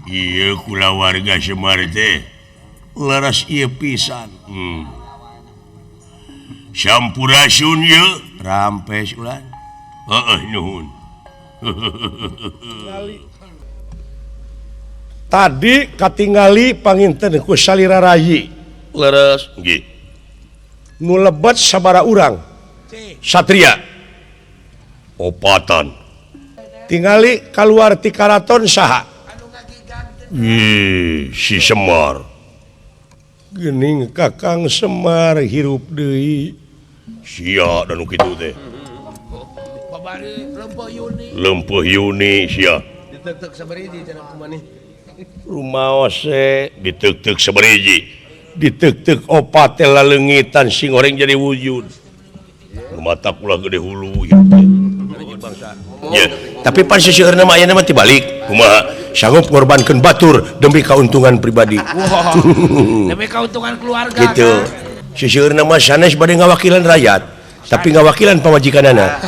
Ieu kulawarga Semar teh leres ieu pisan. Sampurasun ye rampes ulan. Heeh nuhun. Tadi katingali panginten ku salira rayi. Leres nggih. Nu lebet sabara urang. Satria. Opatan. Tingali kaluar ti karaton saha? Ih, si Semar. Geuning Kakang Semar hirup deui. Sia dan nu kitu teh. Babari lempeuh Yuni. Lempeuh Yuni sia. Diteuk-teuk sabariji cenah kumaha. Rumaos diteuk-teuk sabariji. Diteuk-teuk opat teh laleungitan sing goreng jadi wujud. Mata kula gede hulu ieu teh. Ya, tapi pan seseueurna mah ayeuna mah tibalik. Kumaha? Sanggup ngorbankeun batur demi keuntungan pribadi. Wow. Demi keuntungan keluarga. Gitu. Seseueurna mah sanes bade ngawakilan rakyat, tapi ngawakilan pamajikanana.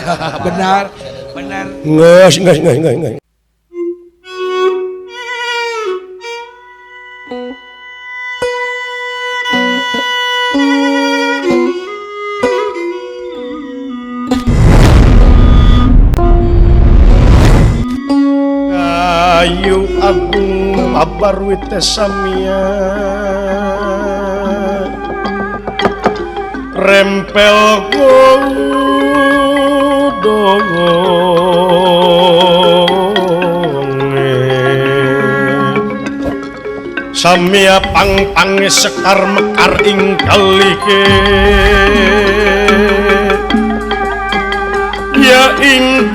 Benar, benar. Geus, geus, geus, geus. Ayu agung babarwite samia rempel godonge samia pang-pange sekar mekar ing kalike ya ing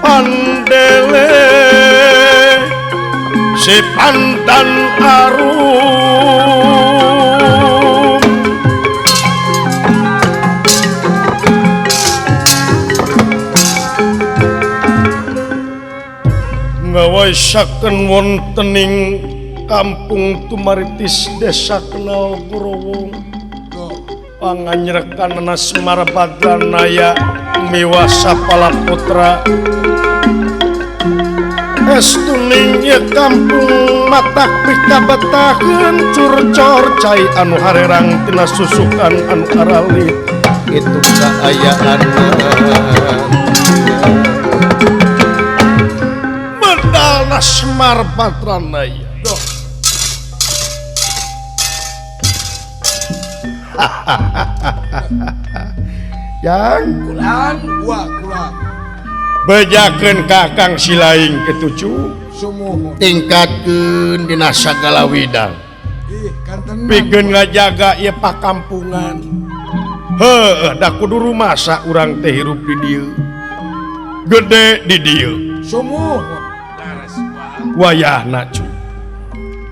pandele si pandan arum ngawaisaken wontening kampung Tumaritis desa Kenal Gurowong panganyrekanana Semar Badranaya miwasa palaputra estuning ye kampung matak pikabetaheun curcor cai anu harerang tina susukan anu aralit itu kaayaan medalna Semar Badranaya. Yang kulan wa kulan bejakeun Kakang Silaing ketujuh sumuhun tingkatkeun dina sagala widang pikeun ngajaga ieu pakampungan. Heuh da kudu rumasa urang teh hirup di dieu gede di dieu sumuhun wayahna cu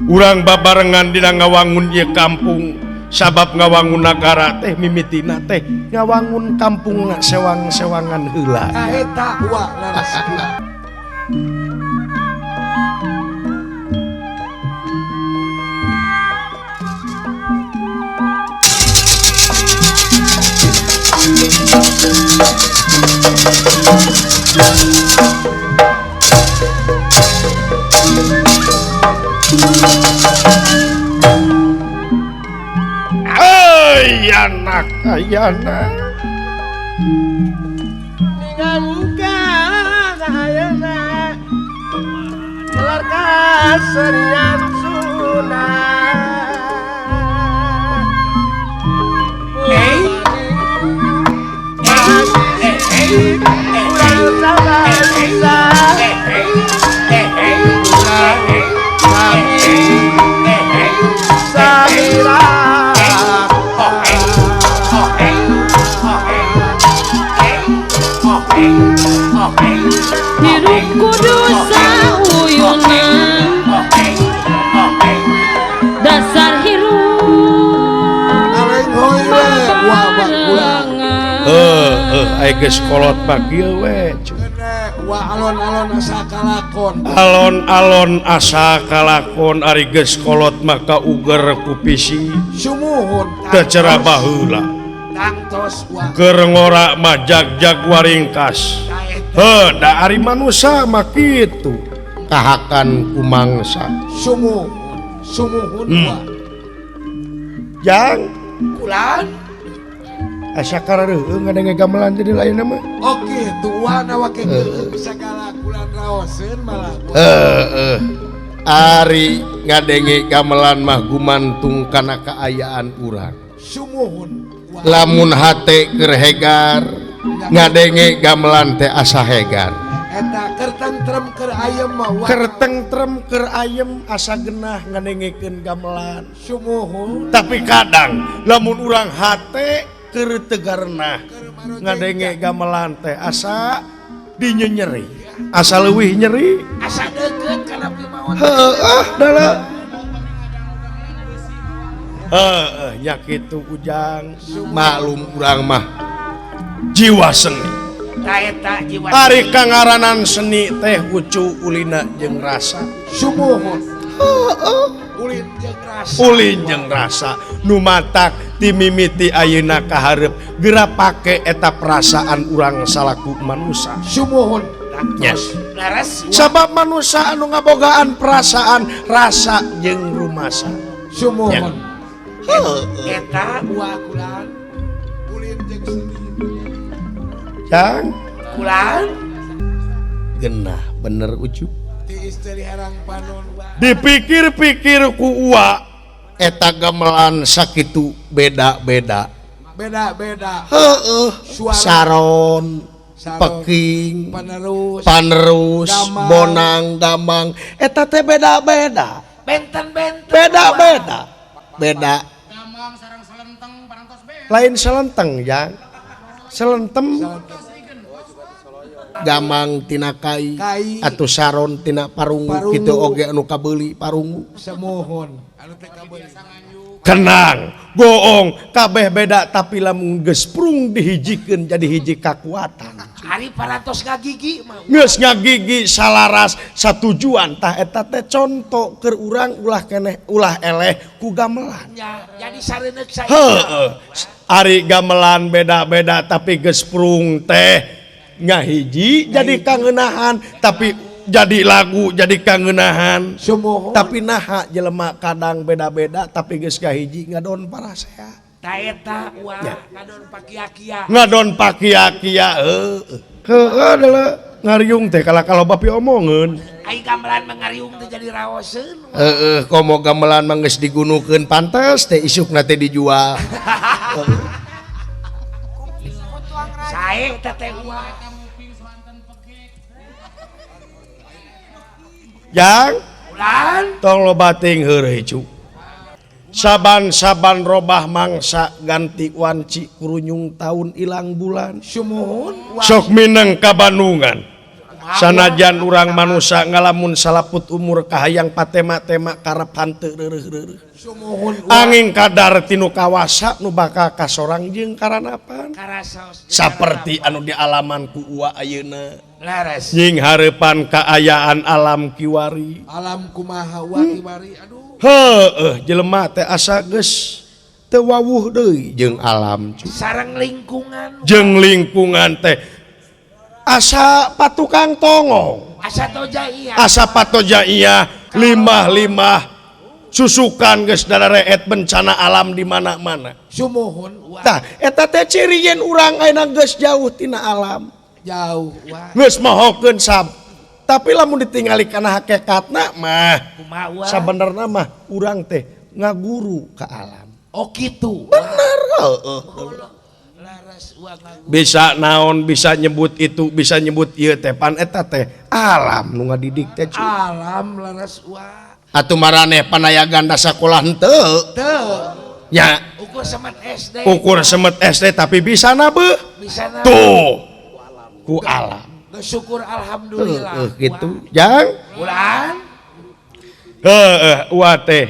urang babarengan dina ngawangun ieu kampung sabab ngawangun nagara teh mimitina teh ngawangun kampung sewang-sewangan heula. Eta wa laras. Ayana ayana ningamuka ayana kelar kaserian sunah. Hey hey hey hirup kudu sauyuna dasar hirup heuh geus kolot mah kieu we alon-alon asa kalakon alon-alon asa kalakon ari geus kolot mah kauger ku pisi sumuhun teu cerah baheula. Tangtos wa Keur ngora mah jag-jag waringkas. Heuh da ari manusa mah kitu kahakan ku mangsa. Sumuhun sumuhun wa. Jang kulan asa karareuheung ngadenge gamelan jadi lain mah. Oke, tuan awak geuleuh sagala kulan raoseun malah. Heeh. Ari ngadenge gamelan mah gumantung kana kaayaan urang. Sumuhun. Lamun hate keur hegar, ngadenge gamelan teh asa hegar. Eta keur tentrem keur ayem mah. Keur tentrem keur ayem asa genah ngadengekeun gamelan. Sumuhun. Tapi kadang lamun urang hate keur tegarna ngadenge gamelan teh asa dinyenyeri, asa leuwih nyeri, asa deukeut kana pimaot. Heueuh da. Heueuh nya kitu Ujang, maklum urang mah jiwa seni. Ta eta jiwa. Ari kangaranan seni teh ucu ulina jeung rasa. Sumuhun. Heueuh. Ulin jeung rasa. Ulin jeung rasa nu matak timimiti ayeuna kahareup geura pake eta perasaan urang salaku manusa. Sumuhun. Yes. Laras. Sabab manusa anu ngabogaan perasaan, rasa jeung rumasa. Sumuhun. Heueuh. Eta wa kulan ulin jeung seni. Jang kulan genah bener ucu. Dipikir-pikir ku uwa eta gamelan sakitu beda-beda. Beda-beda. Heeh. Saron, peking, panerus, panerus, bonang, damang eta teh beda-beda. Benten-benten. Beda-beda. Beda. Damang sareng selenteng parantos beda. Lain selenteng, Jang. Selentem. Gamang tina kai atau saron tina parungu kitu oge anu kabeuli parungu. Semohon anu teh kabeuli. Kenang, goong, kabeh beda tapi lamun geus prung dihijikeun jadi hiji kakuatan. Ari parantos ngagigi mah. Geus ngagigi salaras satujuan tah eta teh conto keur urang ulah keneh ulah eleh ku gamelan. Nya, jadi sareuneuk sae. Heueuh. Ari gamelan beda-beda tapi geus prung teh ngahiji jadi kangenahan tapi jadi lagu jadi kangenahan. Sumuhun. Tapi naha jelema kadang beda-beda tapi geus ngahiji ngadon parasea. Ta eta wa ngadon pakia-kia. Ngadon pakia-kia heueuh. Heueuh deuleu ngariung teh kalah kalau bapi omongeun. Ai gamelan mah ngariung teh jadi raoseun. Heueuh komo gamelan mah geus digunukeun pantes teh isukna teh dijual. Sae teh teh wa. Jang ulan tong loba ting heureuy cu. Saban-saban robah mangsa ganti wanci kurunyung taun ilang bulan. Sumuhun. Sok mineng ka Bandungan. Sanajan urang manusa ngalamun salaput umur kahayang patema-tema karep hanteu reureuh-reureuh. Sumuhun. Angin kadar tinu kawasa nu bakal kasorang jeung karanapan. Saperti anu dialaman ku uwa ayeuna. Laras. Nying hareupan kaayaan alam kiwari. Alam kumaha wa kiwari aduh. Heueuh jelema teh asa geus teu wawuh deui jeung alam cu. Sareng lingkungan. Jeung lingkungan teh asa patukang tongong. Asa toja iya. Asa patoja iya limah-limah susukan geus darareet bencana alam di mana-mana. Sumuhun. Tah eta teh ciri yen urang ayeuna geus jauh tina alam. Jauh wah. Geus mohokeun sab. Tapi lamun ditingali kana hakikatna mah sabenerna mah urang teh ngaguru ka alam. Oh kitu. Bener heueuh. Bisa naon bisa nyebut itu bisa nyebut ieu teh pan eta teh alam nu ngadidik teh cu. Alam laras wa. Atuh maraneh panayagan da sakolah henteu. Teu. Nya. Ukur semet SD. Ukur semet SD tapi bisa nabeuh. Bisa nabeuh. Tuh. Ku alam. Syukur alhamdulillah. Gitu. Jang. Ulan. Heeh, uwa teh.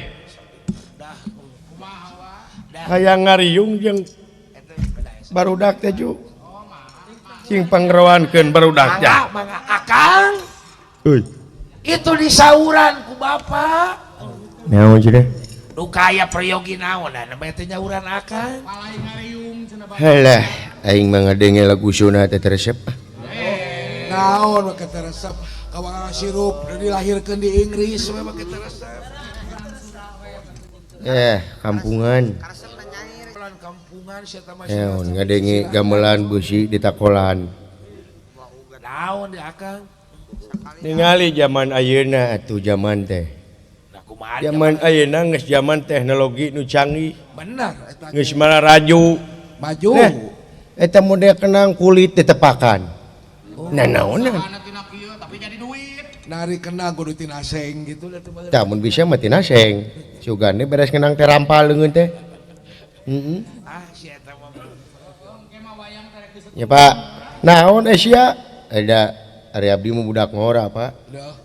Hayang ngariung jeung barudak teh ju. Cing pangerawankeun barudak teh. Mangga akang. Euy. Itu disauran ku bapak. Naon cenah? Nu kaya peryogi naon da nembe teh nyauran akang. Palai ngariung Halah, aing mah ngadenge lagu Sunda teh resep. Naon make teh resep? Kawangan sirup dilahirkeun di Inggris we make teh resep. Kampungan. Kampungan sia teh mah. Ngadenge gamelan beusi di takolan. Naon di akang? Ningali zaman ayeuna atuh zaman teh. Zaman ayeuna geus zaman teknologi nu canggih. Bener eta. Geus mararaju. Maju. Nah, eta model kenang kulit ditepakan. Nah, naonan. Tapi jadi duit. Nari kenang kudu tina seng gitu atuh. Tah mun bisa mah tina seng. Sugane beres kenang teh rampal leungeun teh. Heeh. Ah, si eta mah. Ya Pak. Naon sia? Ada ari abdi mah budak ngora, Pak.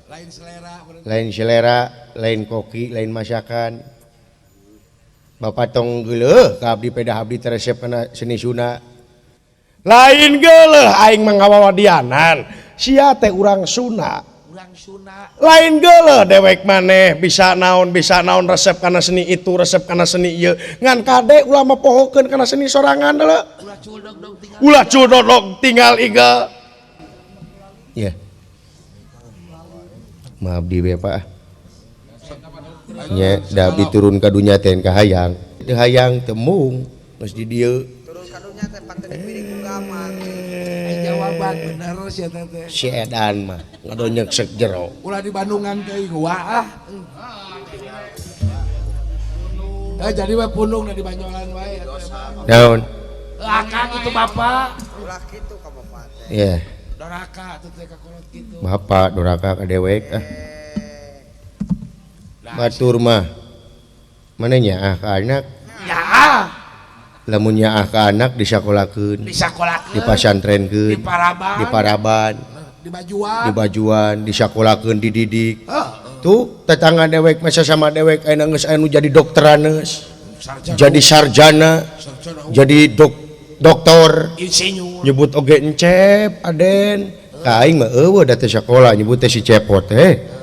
Lain selera, lain selera, lain koki, lain masakan. Bapak tong geuleuh ka abdi pedah abdi teh resep kana seni Sunda. Lain geuleuh aing mah ngawawadianan. Sia teh urang Sunda. Urang Sunda. Lain geuleuh dewek maneh bisa naon resep kana seni itu, resep kana seni ieu. Ngan kade ulah mah pohokeun kana seni sorangan deuleu. Ulah culdog tinggal igel. Ya. Maaf di we Pak. Nya da abdi turun ka dunya teh ka hayang. Teu hayang teu mung geus di dieu. Turun ka dunya teh pantun piring ku gaman. Jawaban bener sia teh. Si edan mah ngadonyek sek jero. Ulah di Bandungan teh gua ah. Jadi we pundung di Banyolan wae. Naon? Akang itu bapak. Ulah kitu ka bapak teh. Iya. Doraka atuh teh ka kolot kitu. Bapak doraka ka dewek ah. Batur mah mana nyaah ka anak? Nyaah. Lamun nyaah ka anak disakolakeun, disakolakeun, dipasantrenkeun, diparaban, dibajuan, dibajuan, disakolakeun, dididik. Tuh tetangga dewek masa sama dewek ayeuna geus anu jadi dokteraneus, jadi sarjana, jadi doktor, insinyur. Nyebut oge encep, aden. Ka aing mah eueuh da teh sakola nyebut teh si cepot teh.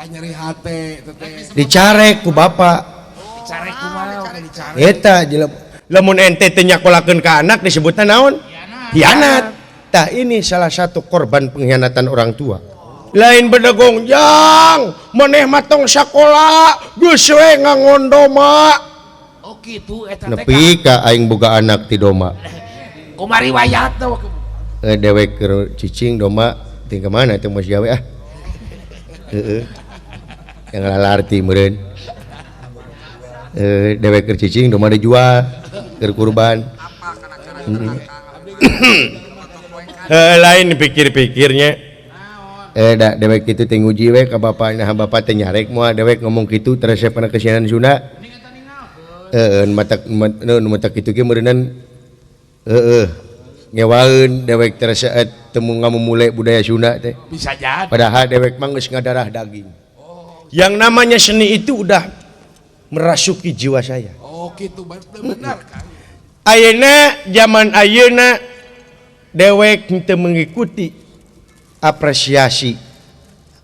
Nyeri hate teh. Dicarek ku bapak. Dicarek kumaha dicarek. Eta lamun ente teh nyakolakeun ka anak disebutna naon? Hianat. Tah ini salah satu korban pengkhianatan orang tua. Lain bedegong jang, maneh mah tong sakola, geus we ngangon doma. Oh kitu eta teh. Nepi ka aing boga anak ti doma. Kumaha riwayatna dewek keur cicing doma ting ka mana teh mos gawe ah. Heeh. Yang lalarti meureun. Dewek keur cicing domba dijual keur kurban. Lain pikir-pikirnya. Da dewek kitu teh nguji we ka bapak, nah bapak teh nyarek moal dewek ngomong kitu resep kana kesianan Sunda. Heeh, matak nu matak kitu ge meureunan heeh ngewaeun dewek teh resep teu ngamumule budaya Sunda teh. Bisa jadi. Padahal dewek mah geus ngadarah daging. Yang namanya seni itu udah merasuki jiwa saya. Oh gitu, benar kan? Ayeuna zaman ayeuna dewek teu mengikuti apresiasi.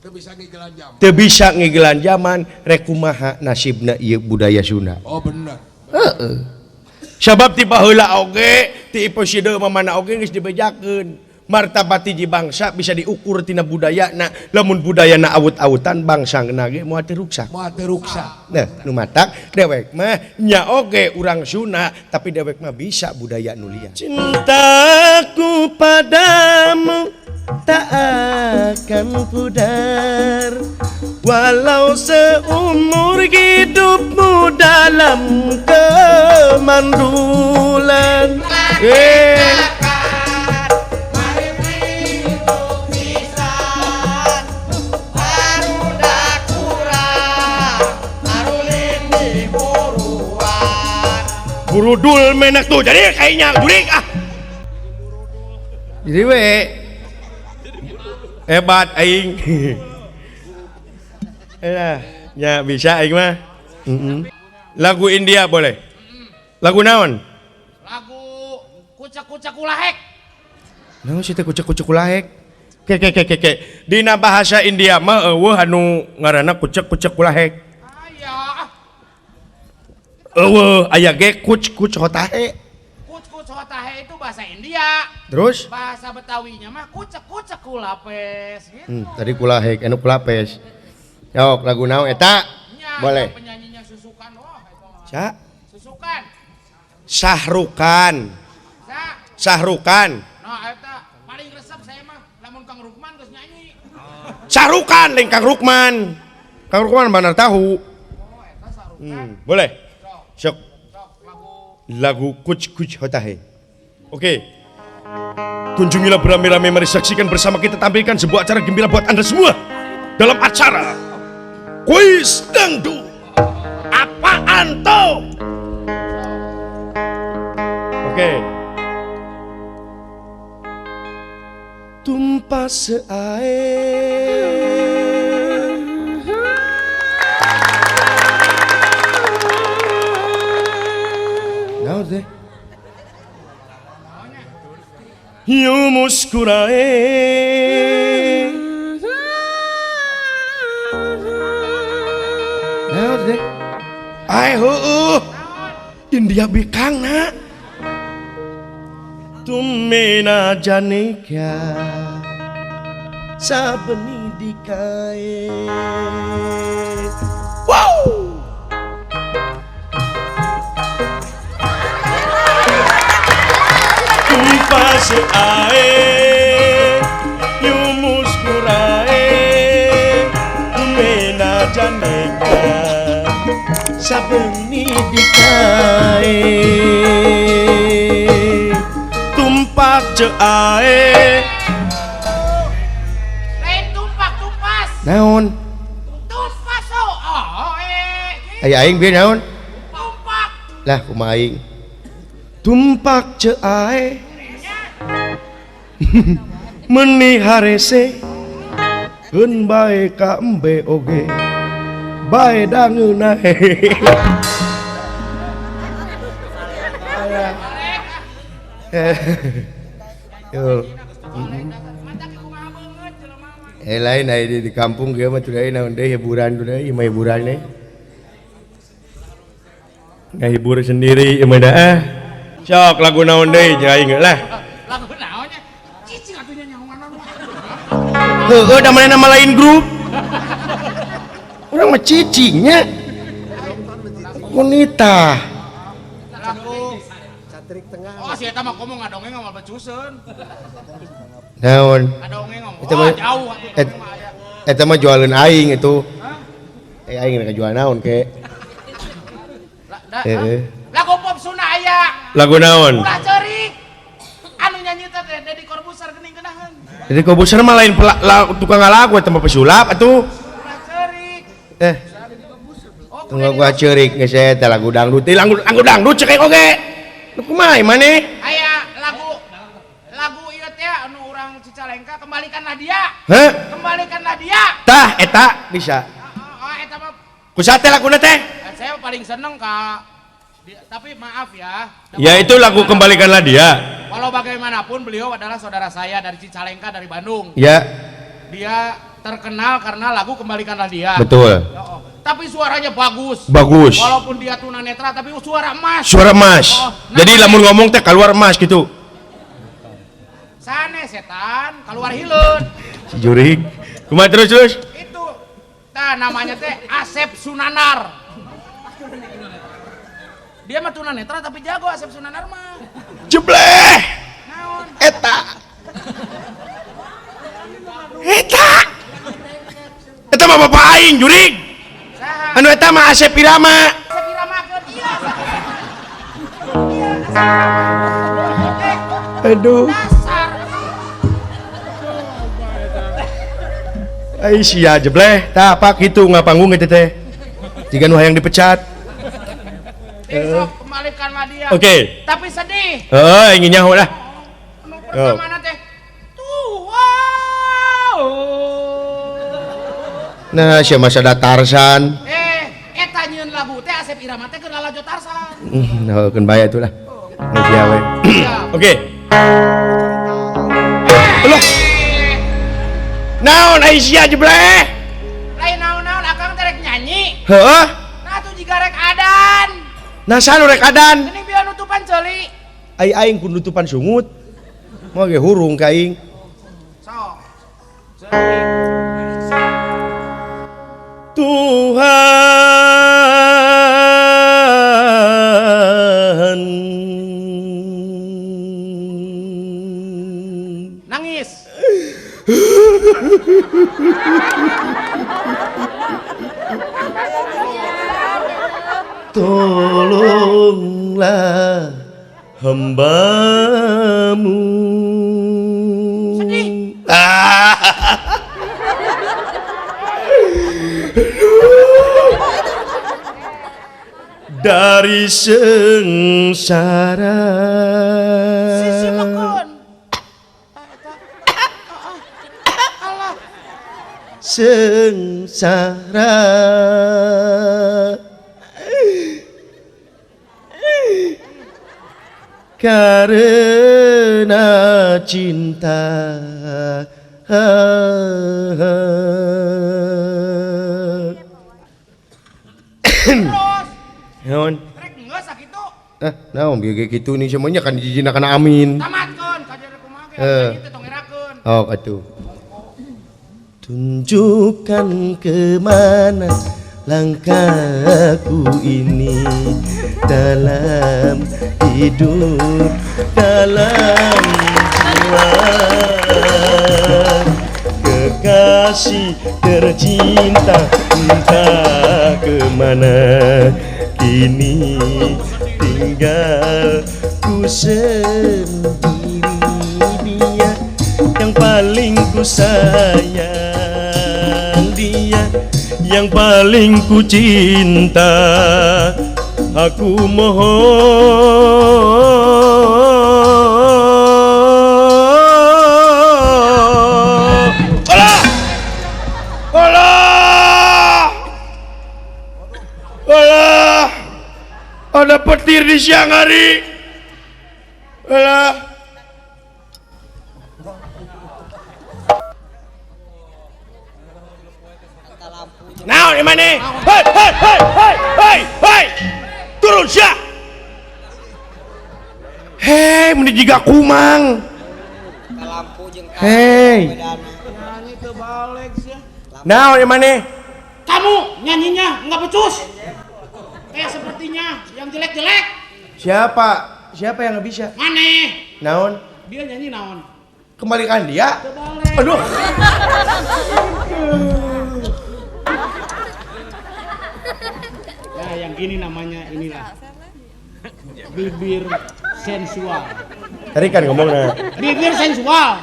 Teu bisa ngigelan zaman. Teu bisa ngigelan zaman rek kumaha nasibna ieu budaya Sunda. Oh benar. Heeh. Sabab ti baheula oge, ti episode mamana oge geus dibejakeun. Martabat hiji bangsa bisa diukur tina budayana. Lamun budayana awut-awutan bangsa na ge moal teu ruksak. Moal teu ruksak. Nah, nu matak dewek mah nya oge urang Sunda, tapi dewek mah bisa budaya nu lian. Cintaku padamu tak akan pudar, walau seumur hidupmu dalam kemandulan. Burudul menak tuh jadi kayaknya jurik ah. Jadi we hebat aing. Lah, ya bisa aing mah. Lagu India boleh. Lagu naon? Lagu kucek-kucek kulahek. Naon sih teh kucek-kucek kulahek? Ke ke ke ke ke. Dina bahasa India mah eueuh anu ngaranna kucek-kucek kulahek. Aya. Eueuh aya ge kuc-kuc hotahe. hotahe itu bahasa India. Terus? Bahasa Betawinya mah kucek-kucek kulapes gitu. Tadi kulahek, anu kulapes. Yok, lagu naon eta? Ya, boleh. Penyanyinya Susukan wah eta mah. Sa? Susukan. Sahrukan. Sa. Sahrukan. Nah, eta paling resep saya mah lamun Kang Rukman geus nyanyi. Sahrukan lain Kang Rukman. Kang Rukman mana tahu. Oh, eta Sahrukan. Boleh. Sok. Sok lagu Kuch Kuch Hotahe. Oke. Kunjungilah beramai-ramai, mari saksikan bersama kita tampilkan sebuah acara gembira buat Anda semua dalam acara Kuis Dangdut. Apaan tuh? Oke. Tumpah seair. Naon teh? Yu muskurae. Naon teh? Ai heueuh. India bikang na. Tum na jane kya sabni dikae. Wow. Tum paas aaye यूं मुस्कुराए, तुम्हें ना जाने क्या सबनी दिखाए। Tumpak ae. Lain tumpak tumpas. Naon? Tumpas oh eh. Aya aing bieu naon? Tumpak. Lah kumaha aing? Tumpak ae. Meni harese eun bae ka embe oge. Bae dangeuna he. Lain aya di kampung ge mah teu naon deui hiburan deui mah hiburan we. Ngahibur sendiri ieu mah dah. Sok lagu naon deui nya aing lah. Lagu naon nya? Cicing atuh nya nyahoan. Heueuh da manehna mah lain grup. Urang mah cicing nya. Kunita. Oh, si eta mah komo ngadongeng moal becuseun. Naon? Ngadongeng ngomong. Eta mah jauh atuh. Eta mah jualeun aing itu. Aing rek jual naon ke? Heeh. Lagu pop Sunda aya. Lagu naon? Ulah ceurik. Anu nyanyi teh Deddy Corbuzier geuning geunaheun. Deddy Corbuzier mah lain tukang ngalagu eta mah pesulap atuh. Ulah ceurik. Tunggu gua ceurik geus eta lagu dangdut. Lagu dangdut cek oge. Lu kumaha maneh? Aya lagu ieu teh anu urang Cicalengka kembalikanlah dia. Heh? Kembalikanlah dia. Tah eta bisa. Oh, eta mah kusaha teh laguna teh? Saya paling seneng ka tapi maaf ya. Ya itu lagu kembalikanlah dia. Walau bagaimanapun beliau adalah saudara saya dari Cicalengka dari Bandung. Ya. Dia terkenal karena lagu kembalikanlah dia. Betul. Oh, tapi suaranya bagus. Bagus. Walaupun dia tunanetra tapi suara emas. Suara emas. Oh, nah, jadi lamun ngomong teh keluar emas gitu. Sane setan keluar hileun. Si jurig. Kumaha terus? Itu. Tah namanya teh Asep Sunanar. Dia mah tunanetra tapi jago Asep Sunanar mah. Jebleh. Naon? Eta. Eta. Eta mah bapak aing jurig. Anu eta mah Asep Irama. Asep Irama keur ieu. Aduh. Dasar. Ai sia jebleh. Tah apa kitu ngapanggung eta teh. Jiga nu hayang dipecat. Besok kembalikanlah dia. Oke. Okay. Tapi sedih. Heeh, ingin nyaho lah. Anu pertama teh tuh. Wow. Nah, sia masa da Tarsan. Eta nyieun lagu teh Asep Irama teh keur lalajo Tarsan. Nah, keun bae atuh lah. Geus sia we. Oke. Loh. Naon ai sia jebleh? Lain naon-naon akang teh rek nyanyi. Heeh. Nah atuh jiga rek adan. Nah, sanu rek adan. Geuning bieu nutupan ceuli. Ai aing ku nutupan sungut. Moal ge hurung ka aing. Sok. Tuhan nangis. Tolonglah hambamu. Sedih. Dari sengsara. Sisi mekon. Allah. Sengsara. Karena cinta. Terus. Naon? Rek geus sakitu. Naon bieu ge kitu nih semuanya kan dijina kana amin. Tamatkeun kajar kumaha ge teh tong ngerakeun. Oh, atuh. Tunjukkan kemana langkahku ini dalam hidup, dalam jiwa. Kekasih tercinta entah kemana kini tinggal ku sendiri, dia yang paling ku sayang, dia yang paling ku cinta. Aku mohon Allah, Allah, Allah, ada petir di siang hari. Allah. Nah, di mana? Hei, hei, hei, hei, hei, hei, turun sia. Hei, meni jiga kumang. Hei. Nah, di mana? Kamu nyanyinya nggak becus. Kayak sepertinya yang jelek-jelek. Siapa? Siapa yang nggak bisa? Mana? Naon? Dia nyanyi naon? Kembalikan dia. Kebalik. Aduh. Nah, yang gini namanya inilah bibir sensual. Tadi kan ngomongnya bibir sensual.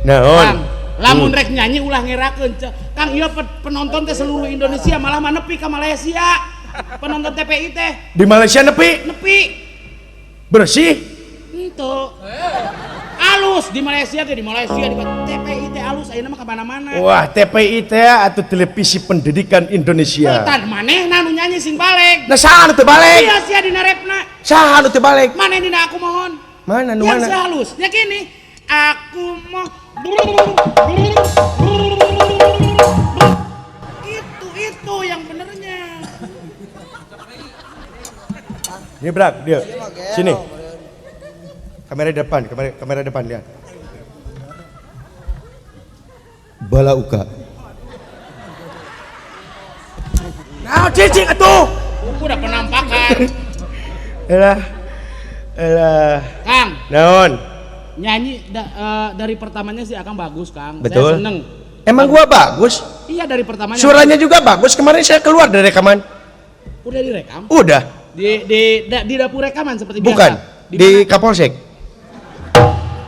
Naon? Kang, lamun rek nyanyi ulah ngerakeun. Kang, ieu penonton teh seluruh Indonesia malah mah nepi ka Malaysia. Penonton TPI teh. Di Malaysia nepi? Nepi. Bersih? Henteu. Alus di Malaysia teh, di Malaysia di TPI teh alus ayeuna mah ka mana-mana. Wah, TPI teh atau Televisi Pendidikan Indonesia. Tan manehna nu nyanyi sing baleg. Nah, saha nu teu baleg? Iya sia dina repna. Saha nu teu baleg? Maneh dina aku mohon. Mana nu mana? Yang halus. Ya gini, aku mau itu yang benernya. Ini berak dia. Sini. Kamera depan, kamera depan lihat. Bala uka. Nah, cicing atuh. Udah penampakan. Elah. Elah. Kang. Naon? Nyanyi dari pertamanya sih Akang bagus, Kang. Betul. Saya seneng. Emang gua bagus? Iya, dari pertamanya. Suaranya juga bagus. Kemarin saya keluar dari rekaman. Udah direkam? Udah. Di dapur rekaman seperti biasa. Bukan. Di Kapolsek.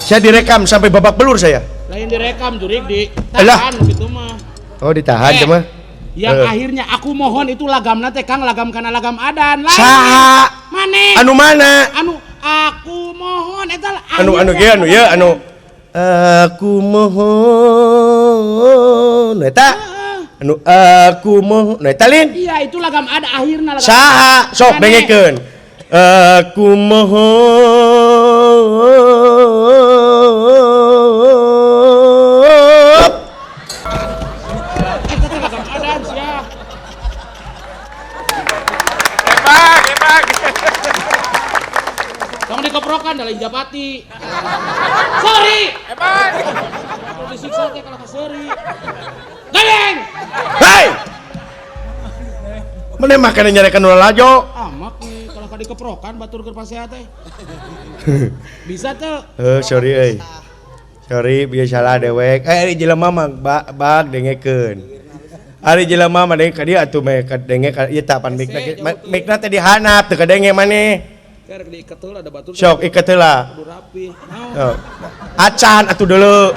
Saya direkam sampai babak belur saya. Lain direkam, jurik ditahan gitu mah. Oh, ditahan cuma. Yang akhirnya aku mohon itu lagamna teh Kang, lagam kana lagam adan. Lain. Saha? Mane? Anu mana? Anu aku mohon eta anu anu ge anu ya anu aku mohon eta. Anu aku mohon eta lin. Iya, itu lagam ada akhirna lagam. Saha? Sok dengekeun. Aku mohon. Eta lagam adan sia. Hebat, hebat. dikeprokan da lain japati. Sorry. Hebat. Kalau disiksa teh kalau sorry. Gandeng. Hei. Mana makane nyarekan ulah lajo? Amak we kalau ka dikeprokan batur keur pasea teh. Bisa teu? Heuh, sorry euy. Sorry, bieu salah dewek. Ari jelema mah bag dengekeun. Ari jelema mah denge ka dieu atuh meh kadenge ka ieu tapan mikna mikna teh dihanap teu kadenge maneh. Rek diiket heula da batur. Sok iket heula. Kudu rapi. Naon? Acan atuh deuleu.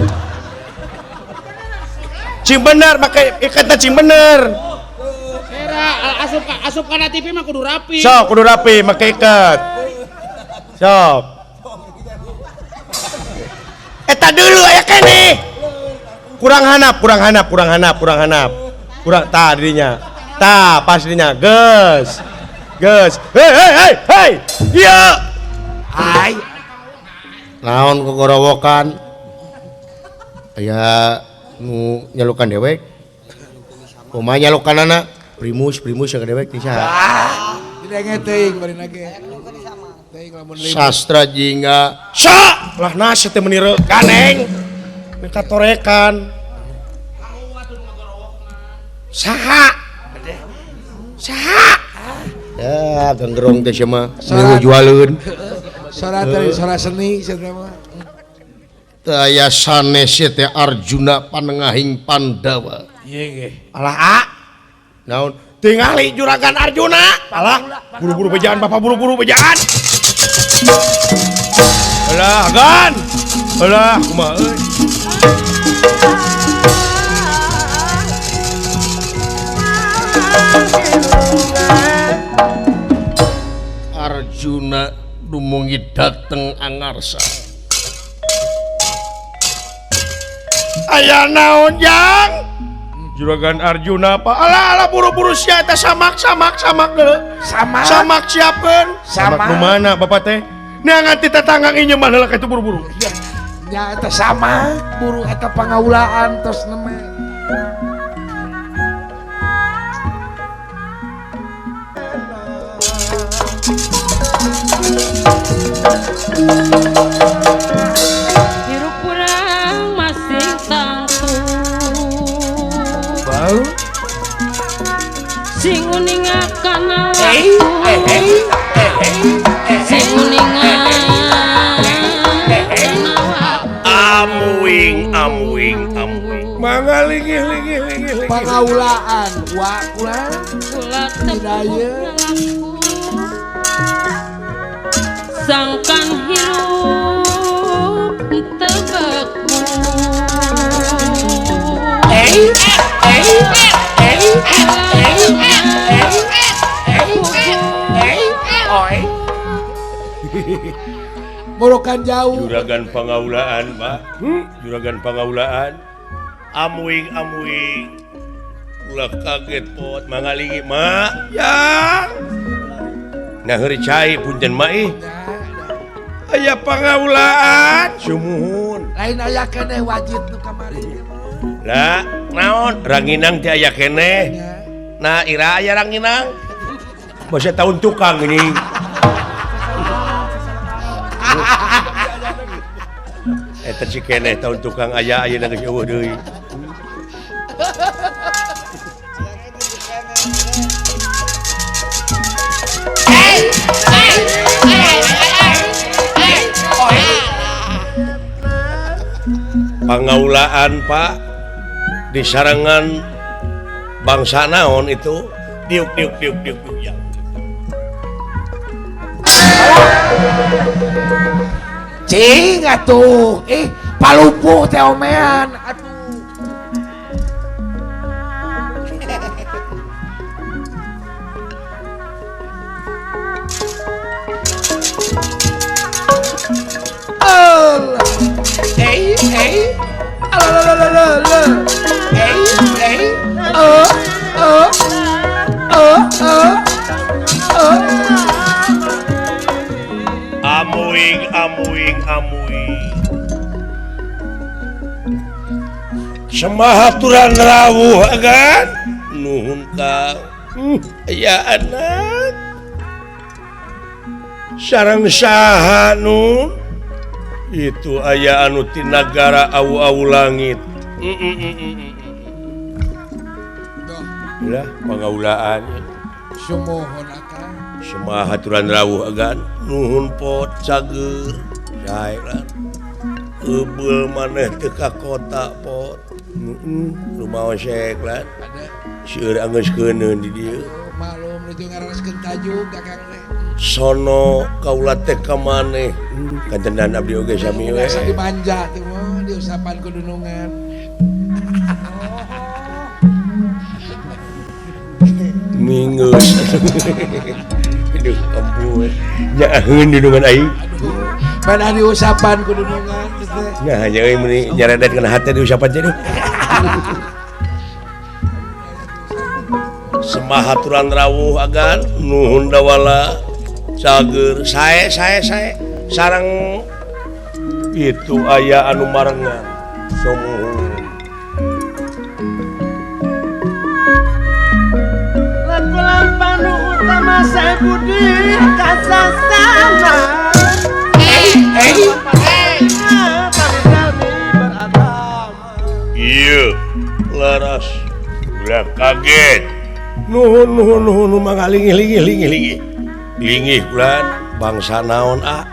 Cing bener make iketna cing bener. Era asup kana TV mah kudu rapi. Sok kudu rapi make iket. Sok. Eta dulu aya keneh. Kurang hanap, kurang hanap, kurang hanap, kurang hanap. Kurang tah dirinya. Tah pas dirinya. Geus. Geus. Hei hei hei hei. Ieu. Ai. Naon kogorowokan? Aya nu nyalukan dewek. Kumaha nyalukanana? Primus primus yang dewek ti saha? Didenge teuing bari nage. Teuing lamun Sastra jingga. Sa! Lah nasi teh meuni ganeng. Mika torekan. Saha? Saha? Ya, ganggerong teh sia mah nu jualeun. Sora teh sora seni sia mah. Teu aya sanes teh Arjuna panengahing Pandawa. Ieu ge. Alah a. Naon? Tingali juragan Arjuna. Alah, buru-buru bejaan bapak buru-buru bejaan. Alah, gan. Alah, kumaha euy. Arjuna dumungi dateng angarsa. Aya naon jang? Juragan Arjuna apa? Alah alah buru-buru sia eta samak samak samak deuleu. Samak. Samak siapkeun. Samak nu mana bapak teh? Neangan ti tetangga inyeman heula ka itu buru-buru. Nya eta samak buru eta pangaulaan tos neme. Hirup kurang masih tangtu. Bau. Sing uninga kana waktu. Sing uninga kana waktu. Amuing amuing amuing. Mangga lingih lingih lingih lingih. Pangaulaan wa kula kula teu sangkan hirup tebeku. Borokan jauh. Juragan pangaulaan, Pak. Juragan pangaulaan. Amuing amuing. Ulah kaget pot mangalingi, Mak. Ya. Nah heuri cai punten mak ih. Aya pangaulaan. Sumuhun. Lain aya keneh wajib nu kamari. Lah, naon ranginang teh aya keneh. Nah, ira aya ranginang. Basa tahun tukang ini. Eta si keneh tahun tukang aya ayeuna geus eueuh deui. Pangaulaan Pak di sarangan bangsa naon itu diuk diuk diuk diuk diuk ya. Cing atuh palupuh teh omean atuh. Amuing amuing amuing. Semahaturan rawuh agan nuhun ka. Ya anak. Sareng saha nu itu aya anu ti nagara awu-awu langit. Ulah pangaulaan. Sumuhun akang. Semaha aturan rawuh agan nuhun pot cager. Sae lah. Eubeul maneh teu ka kota pot. Rumaos lah. Seueur anggeus keuneun di dieu. Malum nuju ngareskeun tajuk kakang teh. Sono kaula teh ka maneh. Kantenan abdi oge sami we. Asa dimanja teh mah diusapan ku dunungan. Mingus. Aduh ampun. Nyaaheun dunungan aing. Mana diusapan ku dunungan teh. Nah, nya euy meuni nyaredet kana hate diusapan teh. Semaha aturan rawuh agan nuhun dawala cager sae sae sae sareng itu aya anu marengan sumuhun. Lakulan panu utama saya budi kasasana. Iya laras ulah kaget. Nuhun nuhun nuhun mangga lingih lingih lingih lingih. Lingih ulan bangsa naon ah.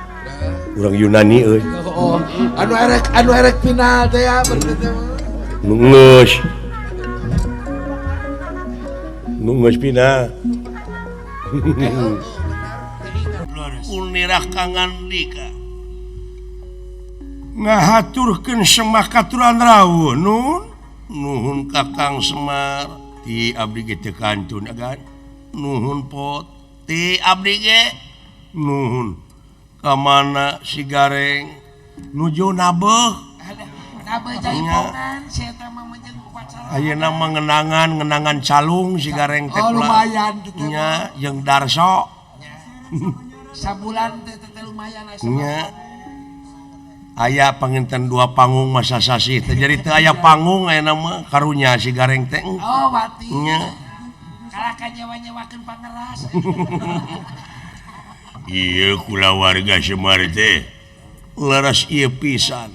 Urang Yunani euy. Oh, anu erek final teh ya berarti teh. Nu geus. Nu geus final. Unirah kangandika. Ngahaturkeun Semah katuran rawuh nun. Nuhun Kakang Semar. Ti abdi ge teu kantun agan. Nuhun pot. Ti abdi ge nuhun. Ka mana si Gareng nuju nabeuh. Nabeuh jaipongan si eta mah menjeung upacara. Ayeuna mah ngenangan calung si Gareng teh. Oh lumayan teh. Nya jeung Darso. Sabulan teh teh lumayan aya. Nya. Aya panginten dua panggung masa sasih teh jadi teu aya panggung ayeuna mah karunya si Gareng teh. Oh wati. Nya. Kalahkan nyewa-nyewakeun pangeras. Ieu kulawarga Semar teh leres ieu pisan.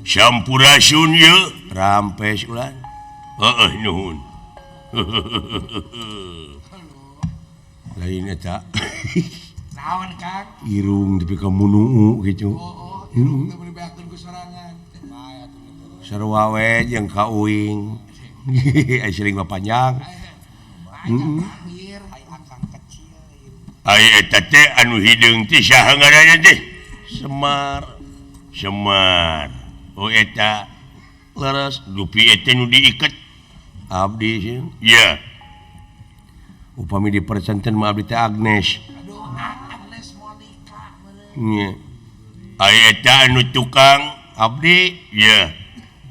Sampurasun ieu rampes ulan. Heeh nuhun. Lain eta. Naon Kang? Irung tepi ka munuu kitu. Oh, irung teh meuni beakeun ku sorangan. Sarua we jeung ka uing. Ai siling mah panjang. Ai eta teh anu hideung teh saha ngaranna teh? Semar. Semar. Oh eta leres dupi eta nu diiket. Abdi sih. Iya. Upami dipercenten mah abdi teh Agnes. Aduh, Agnes Monica meureun. Nya. Ai eta anu tukang abdi? Iya.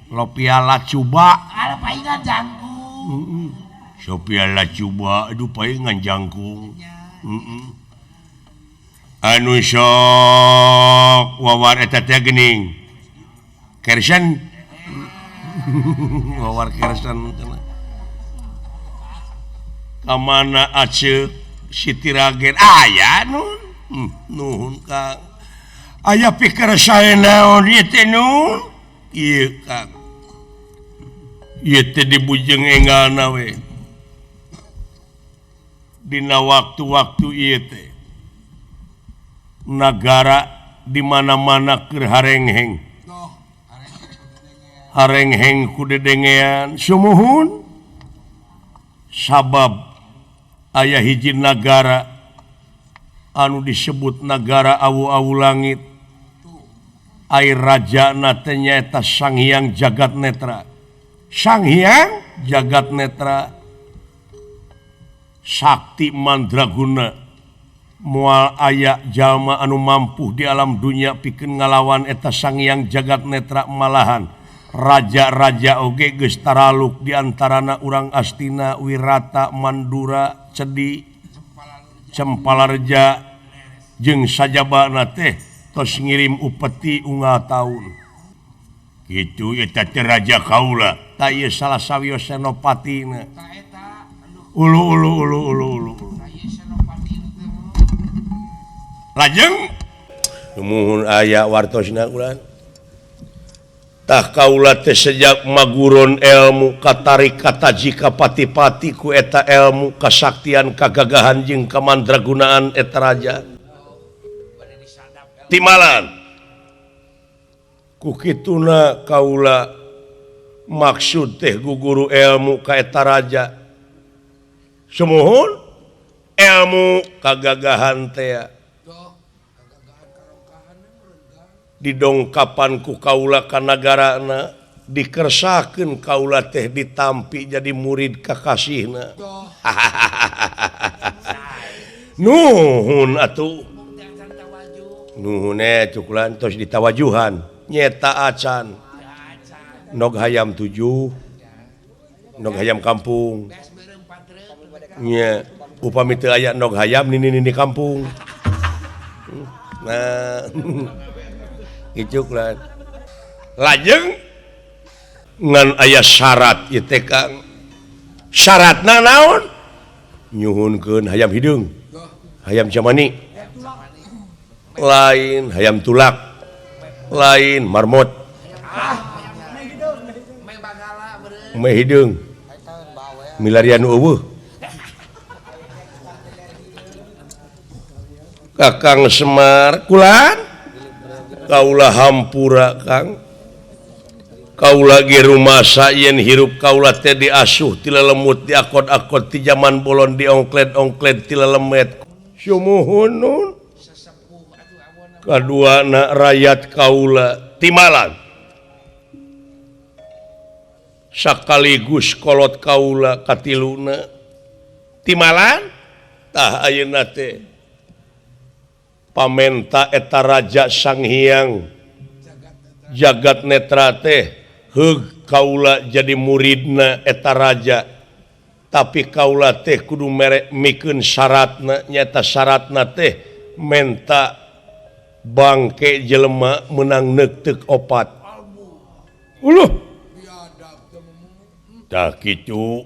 Lopia Lacuba. Ala paingan jangkung. Sophia Lacuba aduh paingan jangkung. Anu sok wawar eta teh geuning. Kersen. Wawar kersen cenah. Ka mana aceuk Siti Ragen aya nun. Nuhun Kang. Aya pikir sae naon ieu teh nun? Ieu Kang. Ieu teh dibujeng enggalna we. Dina waktu-waktu ieu teh nagara di mana-mana keur harengheng. Harengheng ku dedengean sumuhun sabab aya hiji nagara anu disebut nagara awu-awu langit. Ai rajana teh nyaeta Sang Hyang Jagat Netra. Sang Hyang Jagat Netra Sakti Mandraguna moal aya jalma anu mampu di alam dunia pikeun ngalawan eta Sang Hyang Jagat Netra malahan raja-raja oge geus taraluk di antarana urang Astina, Wirata, Mandura, Cedi, Cempalareja jeung sajabana teh tos ngirim upeti unggal taun. Kitu eta teh raja kaula, tah ieu salah sawios senopatina. Ulu ulu ulu ulu ulu. Lajeng sumuhun aya wartosna ulan. Tah kaula teh sejak maguron ilmu katarik kataji kapati-pati ku eta ilmu kasaktian kagagahan jeung kamandragunaan eta raja. Timalan ku kituna kaula maksud teh guguru ilmu ka eta raja. Sumuhun ilmu kagagahan teh didongkapan ku kaula ka nagarana dikersakeun kaula teh ditampi jadi murid kakasihna. Nuhun atuh. Nuhun cukulan tos ditawajuhan nyeta acan. Nog hayam 7 nog hayam kampung. Nya upami teu aya nog hayam nini-nini kampung. Nah Icuklan. Lajeng ngan aya syarat ieu teh Kang. Syaratna naon? Nyuhunkeun hayam hideung. Hayam jamani. Lain hayam tulak. Lain marmot. Meh hideung. Milarian eueuh. Kakang Semar kulan kaula hampura Kang. Kaula ge rumasa yen hirup kaula teh diasuh ti lelemut diakod-akod ti jaman bolon diongkled-ongkled ti lelemet. Sumuhun nun. Kaduana rakyat kaula timalan. Sakaligus kolot kaula katiluna. Timalan tah ayeuna teh pamenta eta raja Sang Hyang Jagat Netra teh heug kaula jadi muridna eta raja tapi kaula teh kudu mere mikeun syaratna nyata syaratna teh menta bangke jelema menang neukteuk opat. Uluh tah kitu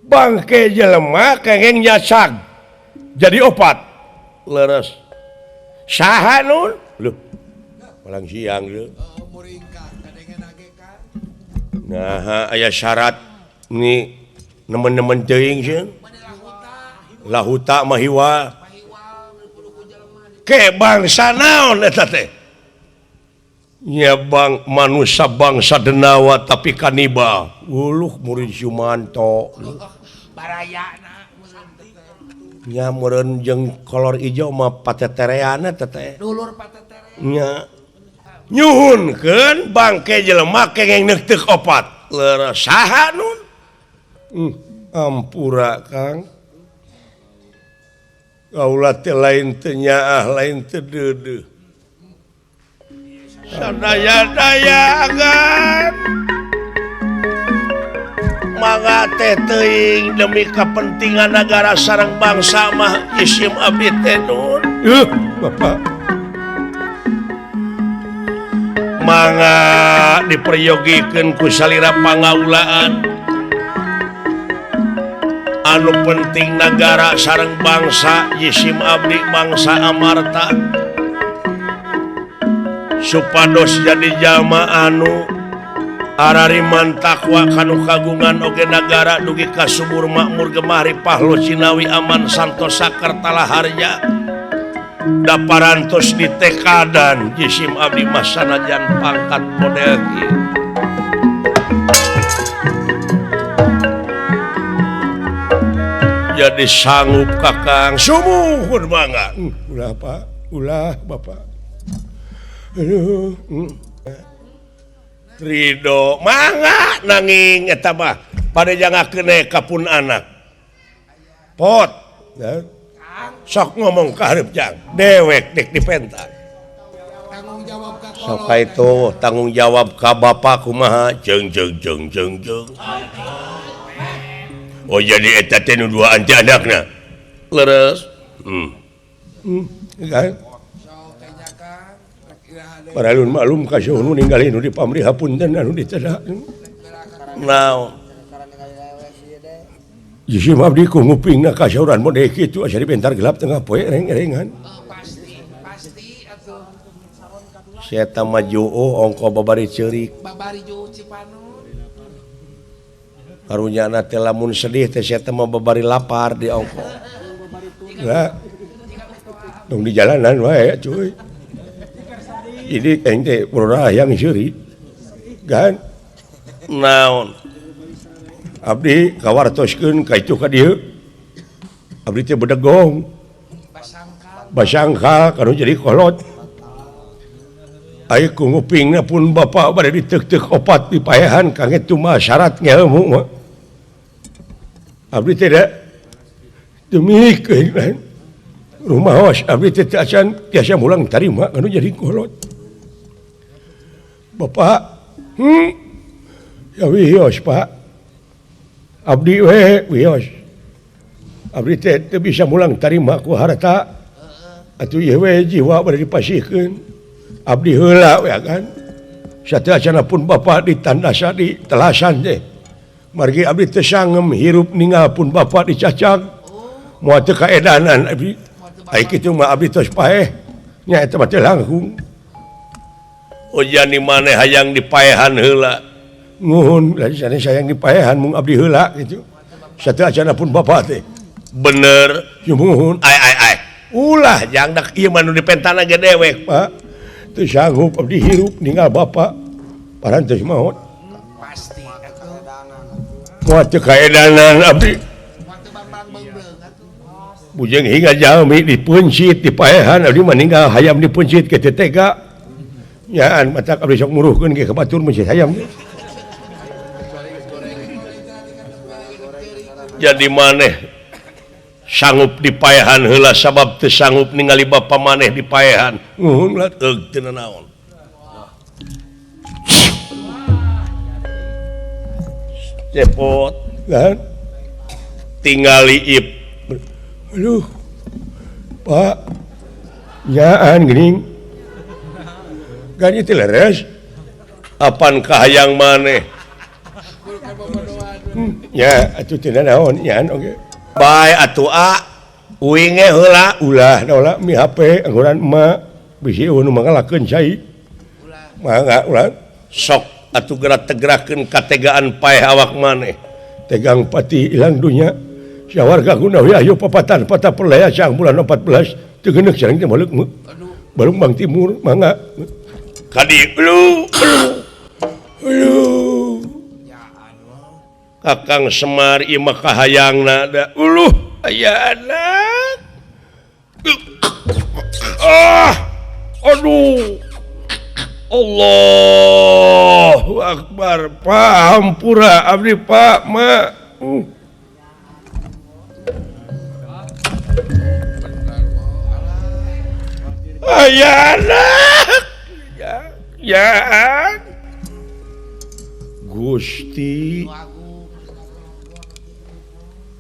bangke jelema kengeng nyasag jadi opat. Leres saha nun lho palang siang lho nah aya syarat ni nemen-nemen teuing sieun lahuta mahiwa ke bangsa naon eta teh nya bang manusia bangsa denawa tapi kanibal uluh murid Sumanto barayana nya meureun jeung kolor ijo mah patetereana teh dulur pateterean nya nyuhunkeun bangke jelema kengeng neukteuk opat leres saha nun ampura Kang kaula teh lain teu nyaah lain teu deudeuh sadaya-dayangan mangga teh teuing demi kepentingan negara sareng bangsa mah isim abdi teh nun. Bapak mangga diperyogikeun ku salira pangaulaan anu penting negara sareng bangsa jisim abdi bangsa Amarta supados jadi jalma anu arariman takwa kanu kagungan oge nagara dugi ka subur makmur gemah ripah lo cinawi aman santosa kertala harja daparantos ditekadan jisim abdi mah sanajan pangkat model kieu. Jadi sanggup Kakang sumuhun mangga. Ulah Pak, ulah Bapak. Aduh. Ridho mangga nanging eta mah pada jangakeun ka pun anak. Pot. Ya. Sok ngomong ka hareup jang. Dewek dek dipentang. Tanggung jawab ka kolot. Sok itu tanggung jawab ka bapak kumaha jeung jeung jeung jeung jeung. Oh jadi eta teh nu duaan teh anakna. Leres. Kan? Paralun maklum ka nu ninggalin nu di pamrih hapunten anu ditedak. Naon? Jisim abdi ku ngupingna kasauran model kitu asa dibentar gelap tengah poe reng-rengan. Pasti, pasti atuh. Seta mah juuh ongko babari ceurik. Babari juuh Cipanon. Karunyana teh lamun sedih teh seta mah babari lapar di ongko. Lah. Dong di jalanan wae cuy. Ini aing teh purna hayang seuri. Gan naon? Abdi kawartoskeun ka itu ka dieu. Abdi teh bedegong. Basangkal kanu jadi kolot. Ai ku ngupingna pun bapak bade diteuk-teuk opat di paehan kangge mah syarat ngelmu mah. Abdi teh da demikeun rumaos abdi teh acan tiasa mulang tarima kanu jadi kolot. Bapak, ya wios Pak. Abdi we wios. Abdi teh teu bisa mulang tarima ku harta. Atuh ieu we jiwa bade dipasihkeun. Abdi heula we kan. Sateuacanna pun bapak ditandasa di telasan teh. Margi abdi teu sangem hirup ninggal pun bapak dicacag. Moal teu kaedanan abdi. Ai kitu mah abdi tos paeh. Nya eta mah teu langkung. Ojan di maneh hayang dipaehan heula. Nuhun, sanes hayang dipaehan mung abdi heula kitu. Sateuacanna pun bapak teh. Bener, sumuhun. Ai ai ai. Ulah jang dak ieu mah nu dipentana ge dewek, Pak. Teu sanggup abdi hirup ninggal bapak. Parantos maot. Pasti atuh. Moal teu kaedanan abdi. Bujeng hingga jalmi dipeuncit dipaehan abdi mah ninggal hayam dipeuncit ke teu tega. Nyaan matak abdi sok muruhkeun ge ka batur meuncit hayam. Jadi maneh sanggup dipaehan heula sabab teu sanggup ningali bapa maneh dipaehan. Nuhun lah eug teu nanaon. Cepot kan tingali ip. Aduh. Pak. Nyaan geuning. Gan ieu teh leres. Apan kahayang maneh? Ya atuh teu nanaon nyaan oge. Bae atuh a uing ge heula ulah ulah mi HP angguran emak bisi eueuh nu mangalakeun cai. Mangga ulah sok atuh geura tegerakeun kategaan paeh awak maneh. Tegang pati ilang dunya. Sawarga guna we ayo papatan patah perlaya sang bulan 14 teu geuneuk sareng teh baleuk. Balung Bang Timur mangga. Kadi lu lu. Kakang Semar ieu mah kahayangna da uluh aya anak. Ah, aduh. Allahu Akbar. Pak hampura abdi Pak ma. Aya anak. Ya, ya. Gusti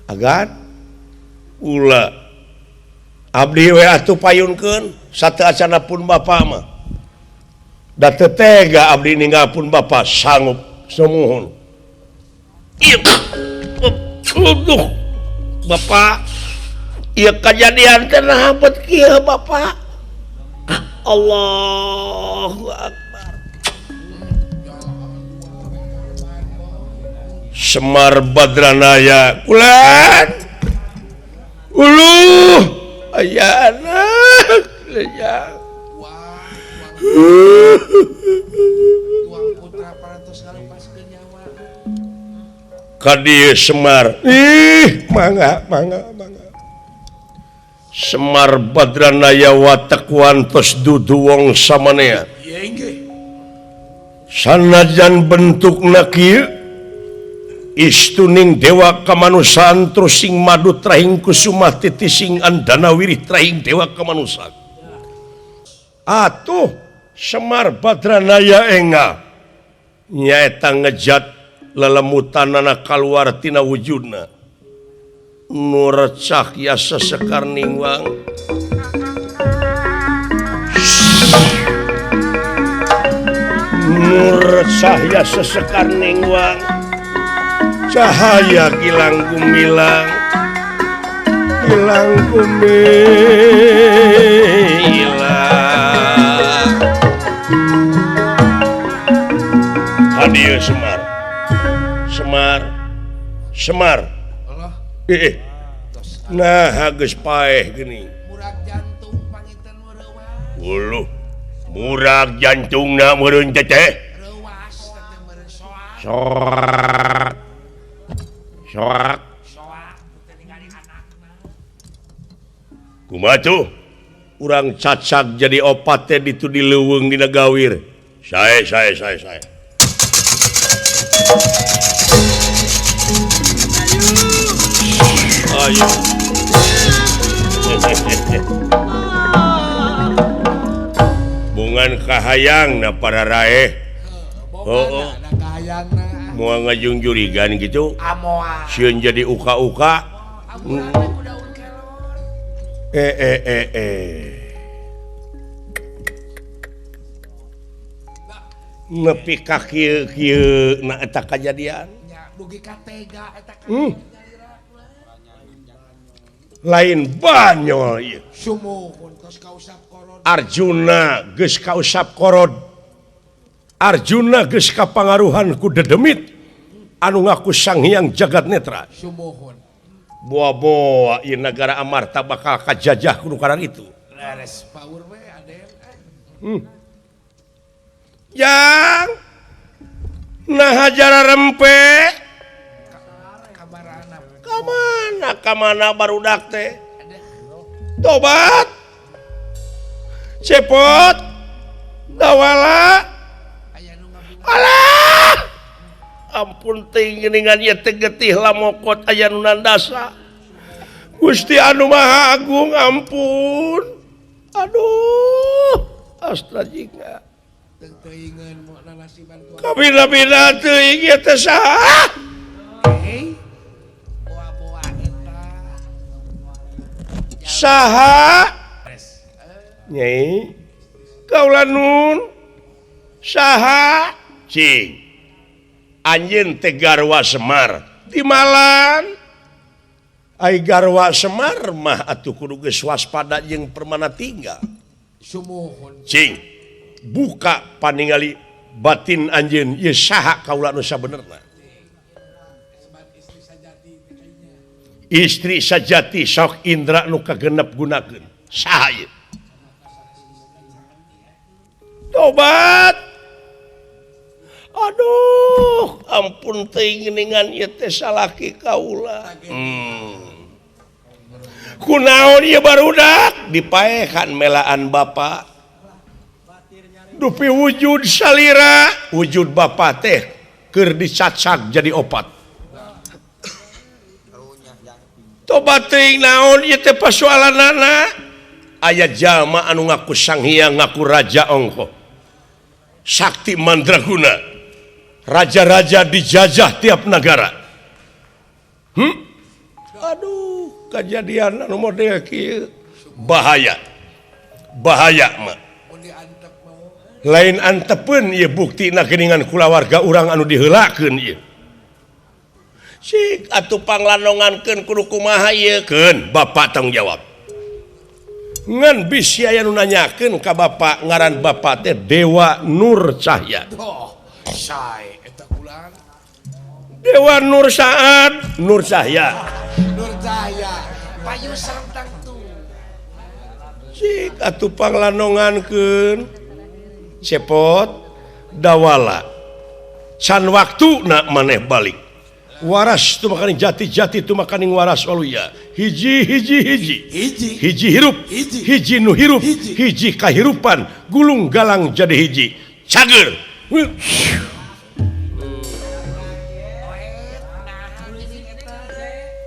Agan ulah abdi we atuh payunkeun sateuacanna pun bapa mah da teu tega abdi ninggal pun bapa sanggup sumuhun. Aduh bapa ieu kajadian teh naha bet kieu bapa. Allahu Akbar. Semar Badranaya kulan uluh aya anak ya. Kadi Semar ih mangga mangga mangga. Semar Badranaya watek wantos dudu wong samanea. Sanajan bentukna kieu istuning dewa kamanusan terus sing madu trahing kusumah titising andana wirih trahing dewa kamanusan. Atuh Semar Badranaya enga nyaeta ngejat lelemutanana kaluar tina wujudna. Nur cahya sesekar ningwang. Nur cahya sesekar ningwang. Cahaya gilang gumilang gilang gumilang. Hadir Semar Semar Semar. Nah geus paeh geuning. Murag jantung panginten reuwas. Uluh murag jantungna meureun teteh. Reuwas teh meureun soak. Soak. Soak. Soak teh ningali anakna. Kumaha tuh? Urang cacag jadi opat teh ditu di leuweung dina gawir. Sae sae sae sae. Ayo. Bungan kahayang na para raeh. Oh, moal ngajungjurigan gitu. Sieun jadi uka-uka. Nepi ka kieu-kieu na eta kajadian. Dugi ka tega eta ka. Lain banyol ieu. Sumuhun tos kausap korod. Arjuna geus kausap korod. Arjuna geus kapangaruhan ku dedemit anu ngaku Sang Hyang Jagat Netra. Sumuhun. Boa-boa ieu nagara Amarta bakal kajajah ku nu karan itu. Leres paur we aden. Yang nah jara rempe kamana kamana barudak teh tobat cepot dawala alah ampun ting geuningan ieu teh getih lamokot aya nu nandasa Gusti anu Maha Agung ampun aduh astrajika kabina-bina teuing ieu teh saha saha nyai kaula nun saha cing anjeun teh garwa Semar di Malang ai garwa Semar mah atuh kudu geus waspada jeung permana tinggal sumuhun cing buka paningali batin anjeun ieu saha kaula nu sabenerna. Istri sajati sok indra nu kagenep gunakeun saha ieu tobat aduh ampun teuing geuningan ieu teh salaki kaula kunaon ieu barudak dipaehan melaan bapa dupi wujud salira wujud bapa teh keur dicacag jadi opat. Tobat teuing naon ieu teh pasoalanana aya jalma anu ngaku Sang Hyang ngaku raja ongkoh sakti mandraguna raja-raja dijajah tiap negara. Aduh kejadian anu model kieu bahaya bahaya mah lain antepeun ieu buktina geuningan kulawarga urang anu diheulakeun ieu. Sik atuh panglanongankeun kudu kumaha ieu keun bapak tanggung jawab. Ngan bisi aya nu nanyakeun ka bapak ngaran bapak teh Dewa Nur Cahya. Oh, sae eta ulang. Dewa Nur Saad Nur Cahya. Nur Cahya payu sareng tu. Sik atuh panglanongankeun cepot dawala. Can waktuna maneh balik. Waras tu makaning jati-jati tu makaning waras waluya hiji hiji hiji hiji hiji hirup hiji, hiji nu hirup hiji, hiji kahirupan gulung galang jadi hiji cager.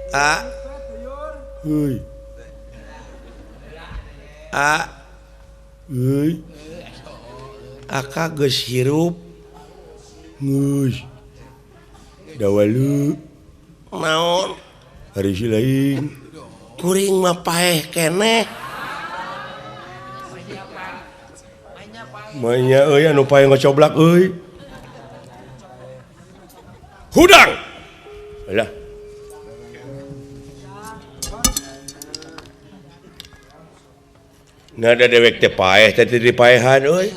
A heuy a heuy aka geus hirup geus dawalu naon hari si lain kuring mah paeh keneh manya euy anu paeh ngocoblak euy hudang Lah. Nah da dewek teh paeh teh teu dipaehan euy.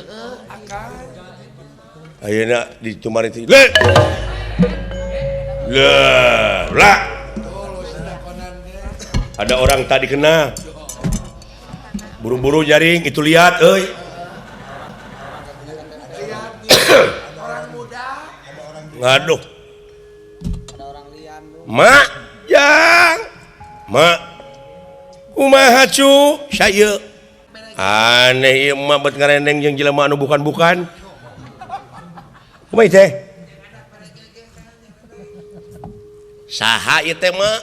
Ayeuna ditumari teh. Le. Lah, lah. Ada orang tadi kena. Buru-buru jaring itu lihat euy. Orang muda. Ngaduh. Mak, jang. Mak. Kumaha cu? Saya. Aneh ieu mah bet ngarendeng jeung jelema anu bukan-bukan. Kumaha teh? Saha ieu teh mah?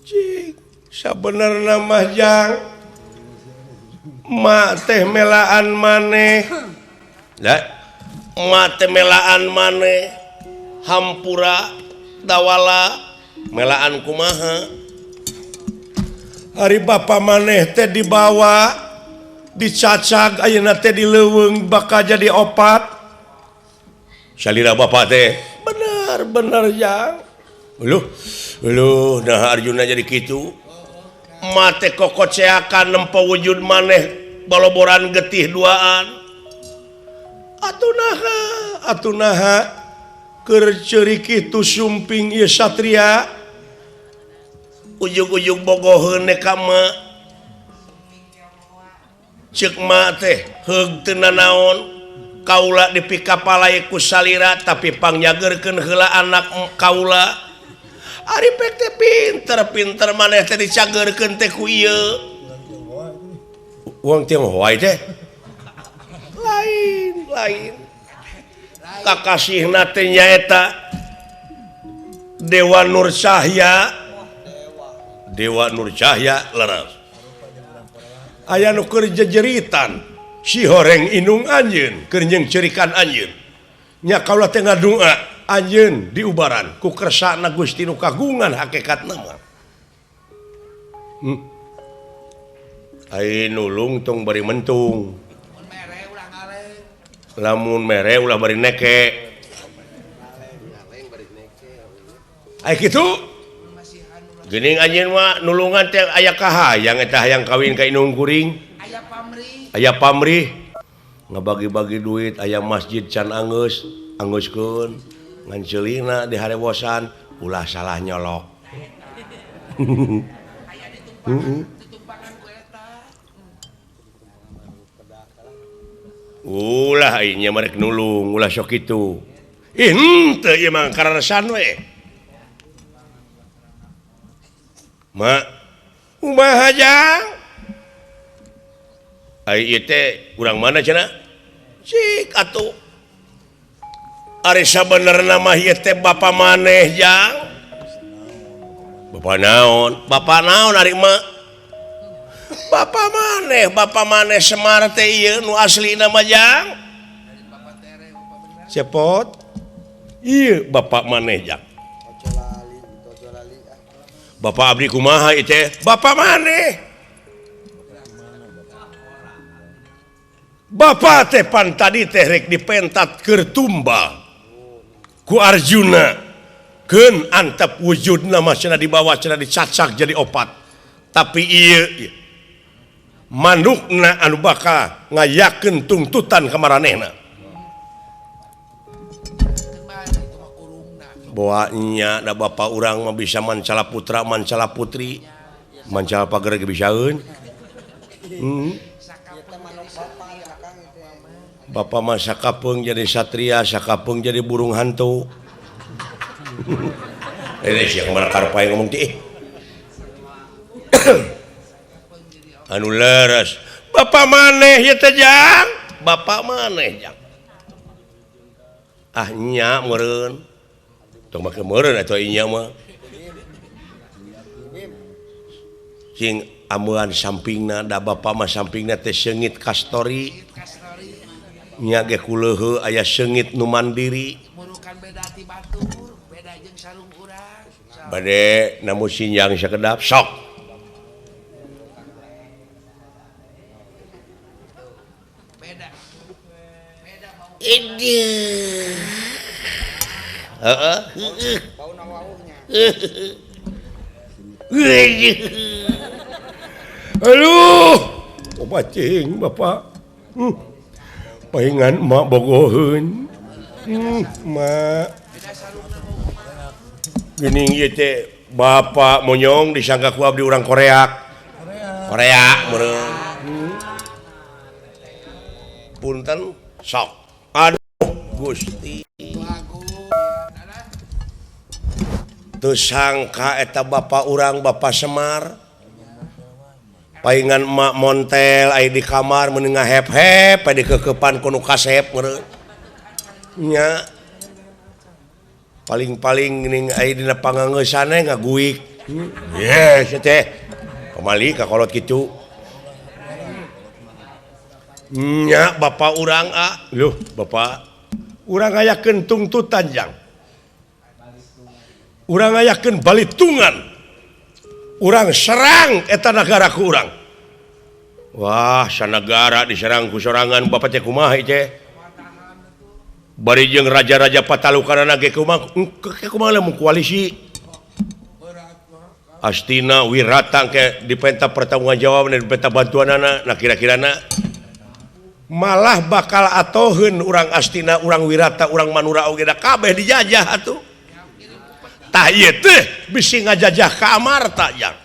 Cik, sabenerna mah jang. Mak teh melaan maneh. Lah, mak teh melaan maneh. Hampura dawala melaan kumaha? Ari bapa maneh teh dibawa dicacag ayeuna teh dileuweung bakal jadi opat. Salira bapa teh bener-bener jang. Uluh, uluh nah Arjuna jadi kitu. Mate kokoceakan nempo wujud maneh baloboran getih duaan. Atuh naha keur ceurik kitu sumping ieu satria. Ujug-ujug bogoheun ka ma. Ceuk ma teh heug teu nanaon. Kaula dipikapalai ku salira tapi pangjageurkeun heula anak kaula. Ari pek teh pinter-pinter maneh teh dicageurkeun teh ku ieu. Uang Tionghoa teh. Lain, lain. Kakasihna teh nyaeta Dewa Nur Cahya. Dewa Nur Cahya leres. Aya nu keur jejeritan si horeng indung anjeun keur jeung ceurikan anjeun. Nya kaula teh ngadua anjeun diubaran ku kersana Gusti nu kagungan hakikatna mah. Ai nulung tong bari mentung. Lamun mere ulah bari neke. Ai kitu geuning anjeun mah nulungan teh aya kahayang eta hayang kawin ka indung kuring. Aya pamrih. Ngabagi-bagi duit aya masjid can anggeus, anggeuskeun. Ngan ceulina di harewosan ulah salah nyolok. Ulah ieu nya rek nulung, ulah sok kitu. Ih henteu ieu mah kararesan we. Mak, kumaha jang? Ai ieu teh urang mana cenah? Cik atuh. Ari sabenerna mah ieu teh bapa maneh jang. Bapa naon? Bapa naon ari mak? Bapa maneh Semar teh ieu nu aslina mah jang. Cepot. Ieu bapa maneh jang. Bapak abdi kumaha ieu teh? Bapa maneh. Bapak teh pan tadi teh rek dipentat keur tumbal ku Arjuna. Keun antep wujudna mah cenah dibawa cenah dicacak jadi opat. Tapi ieu manukna anu bakal ngayakeun tuntutan ka maranehna. Boa nya da bapa urang mah bisa mancala putra, mancala putri, mancala pager ge bisaeun. Bapa mah sakapeung jadi satria, sakapeung jadi burung hantu. Ini sia kumaha karep aing ngomong teh. Anu leres. Bapa maneh ieu teh jang? Bapa maneh jang. Ah nya meureun. Tong make meureun atuh inya mah. Cing amuan sampingna da bapa mah sampingna teh seungit kastori. Nya ge kuleuheu aya seungit nu mandiri. Murukan beda ti batur, beda jeung sarung urang. Bade namu sinjang sakedap sok. Beda. Beda mau. Idih. Heeh. Aduh, obat cing bapak. Paingan emak bogoheun. Mak. Geuning ieu teh bapak monyong disangka ku abdi urang Korea. Korea meureun. Punten sok. Aduh Gusti. Teu sangka eta bapak urang Bapak Semar. Paingan emak montel aya di kamar meuni ngahep-hep aya dikekepan ku nu kasep meureun. Nya. Paling-paling geuning aya dina pangangeusana ngaguik. Yes teh. Pamali ka kolot kitu. Nya bapak urang a. Loh, bapak urang ayakeun tungtutan jang. Urang ayakeun balitungan. Urang serang eta nagara ku urang. Wah, sanagara diserang ku sorangan bapak teh kumaha teh? Bari jeung raja-raja patalukanana ge kumaha kumaha lamun koalisi. Astina Wirata ke dipenta pertanggungjawab dan dipenta bantuanana, nah kira-kirana malah bakal atoheun urang Astina, urang Wirata, urang Manura oge da kabeh dijajah atuh. Tah ieu teh bisi ngajajah ka Amarta jang.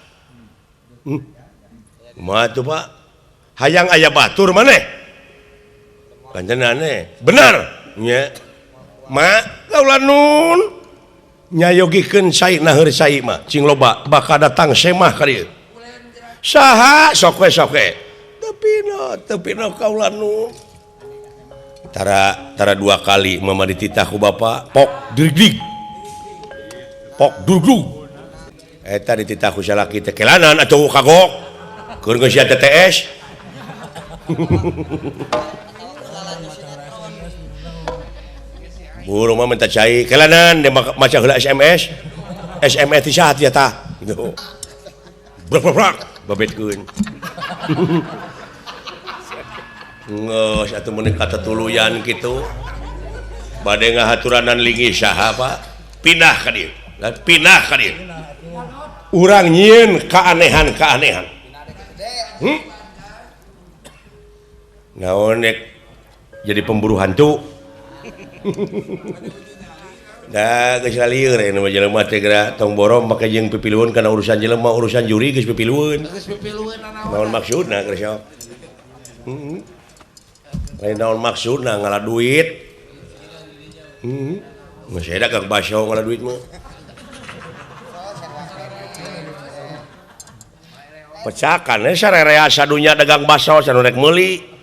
Kumaha tuh Pak? Hayang aya batur maneh? Kancenane. Bener nya. Ma kaula nun nyayogikeun cai naheur cai mah cing loba bakal datang semah ka dieu. Saha sok we sok we. Tepina kaula nun. Tara dua kali mama dititah ku bapa pok dirigdig. Pok dugdug. Eta dititah ku salaki teh kelanan atuh kagok. Keur geus sia TTS. Buru mah minta cai kelanan dia maca heula SMS. SMS ti saha tia tah? Gitu. Brak brak brak babetkeun. Geus atuh meuni katetuluyan kitu. Bade ngahaturanan linggih saha Pak? Pindah ka dieu. Pindah ka dieu. Urang nyieun keanehan-keanehan. Naon nek jadi pemburu hantu. Da geus lalieur eta mah jelema teh geura tong borong make jeung pipilueun kana urusan jelema urusan juri geus pipilueun. Geus pipilueun naon maksudna geus sok. Lain naon maksudna ngala duit. Geus eta Kang Baso ngala duit mah. Pecakan eh sarerea sadunya dagang baso sanu rek meuli.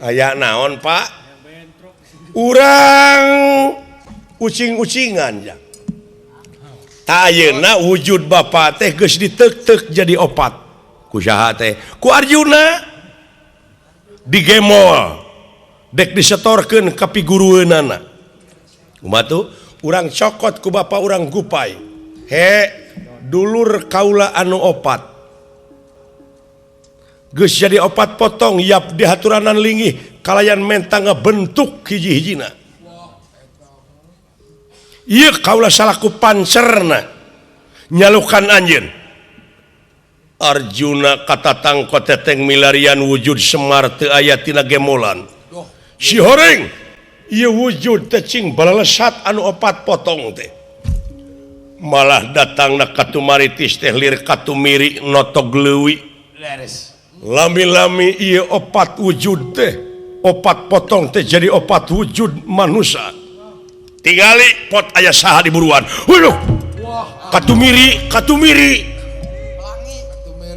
Aya naon Pak? Urang ucing-ucingan jang. Ta ayeuna wujud bapa teh geus diteuk-teuk jadi opat. Ku saha teh? Ku Arjuna. Digemol. Dek disetorkeun ka pigurueunana. Kumaha tuh? Urang cokot ku bapa urang gupai. He, dulur kaula anu opat. Geus jadi opat potong yap dihaturanan linggih kalayan menta ngabentuk hiji-hijina. Ieu kaula salaku pancerna nyalukan anjeun. Arjuna katatang koteteng milarian wujud Semar teu aya tina gemolan. Si horeng ieu wujud teh cing balalesat anu opat potong teh. Malah datangna katumaritis teh lir katumiri notog leuwi. Lami-lami ieu opat wujud teh, opat potong teh jadi opat wujud manusia. Tingali pot aya saha di buruan. Waduh. Katumiri, katumiri.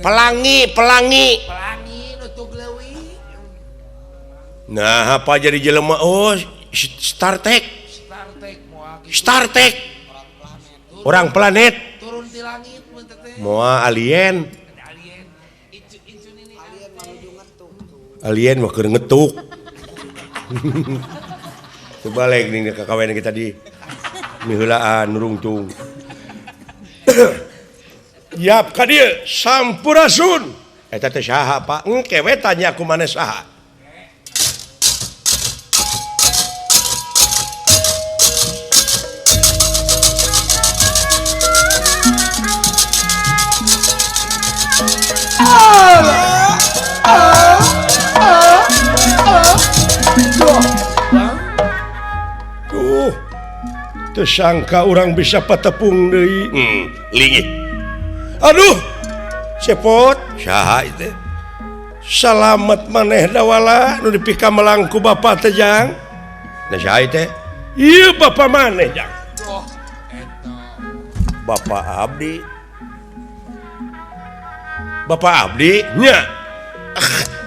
Pelangi, pelangi. Pelangi notog leuwi. Nah, apa jadi jelema? Oh, Star Trek. Star Trek moal kitu. Star Trek. Orang planet. Turun ti langit mun teh. Moal alien. Alien. Alien mah keur ngetuk. Tebalik nih kakawen kita di miheulaan nurungtung. Yap ka dieu sampurasun. Eta teh saha Pak? Engke we tanya ku maneh saha. Duh, tersangka orang bisa patepung deui. Lingih. Aduh, cepot saha itu? Salamet maneh dawala nu dipika melangku bapak teh jang. Nah saha teh? Ieu bapak maneh jang. Bapak abdi. Bapak abdi nya.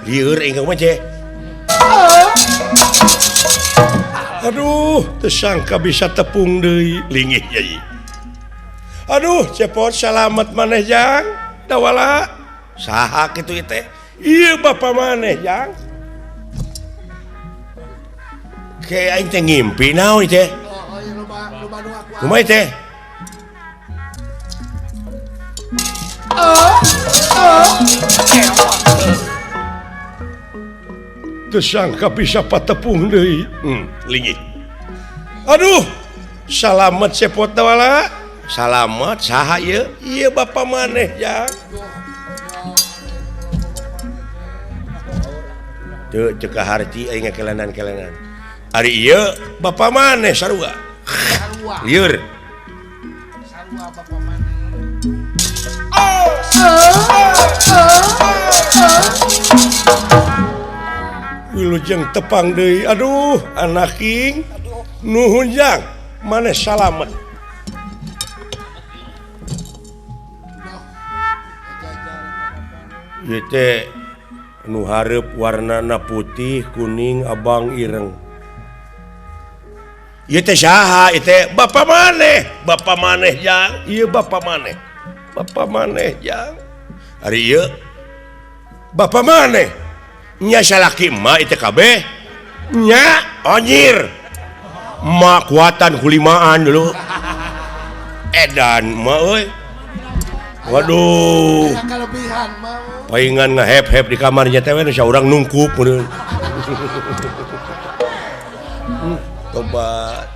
Lieur ingkang mah ceh. Aduh, tersangka bisa tepung deui lingih yai. Aduh, cepot salamet maneh jang. Dawala saha kitu teh? Ieu bapak maneh jang. Ke aing teh ngimpi naon teh? Kumaha teh? Tersangka bisa patepung deui. Lingih. Aduh, salamet cepot dawala. Salamet saha ieu? Ieu bapak maneh jang. Teu cek harti aing ngakelenan-kelenan. Ari ieu bapak maneh sarua. Lieur. Sarua bapak maneh. Wilujeng tepang deui. Aduh, anak king. Nuhun jang, maneh salamet. Ieu teh nu hareup warnana putih, kuning, abang, ireng. Ieu teh saha ieu teh? Bapak maneh, bapak maneh jang. Ieu bapak maneh. Bapak maneh jang. Ari ieu bapak maneh. Nya salaki emak ieu teh kabeh. Nya anjir. Emak kuatan kulimaan dulu. Edan emak euy. Waduh. Paingan ngehep-hep di kamarnya teh we saurang nungkup meureun. Tobat.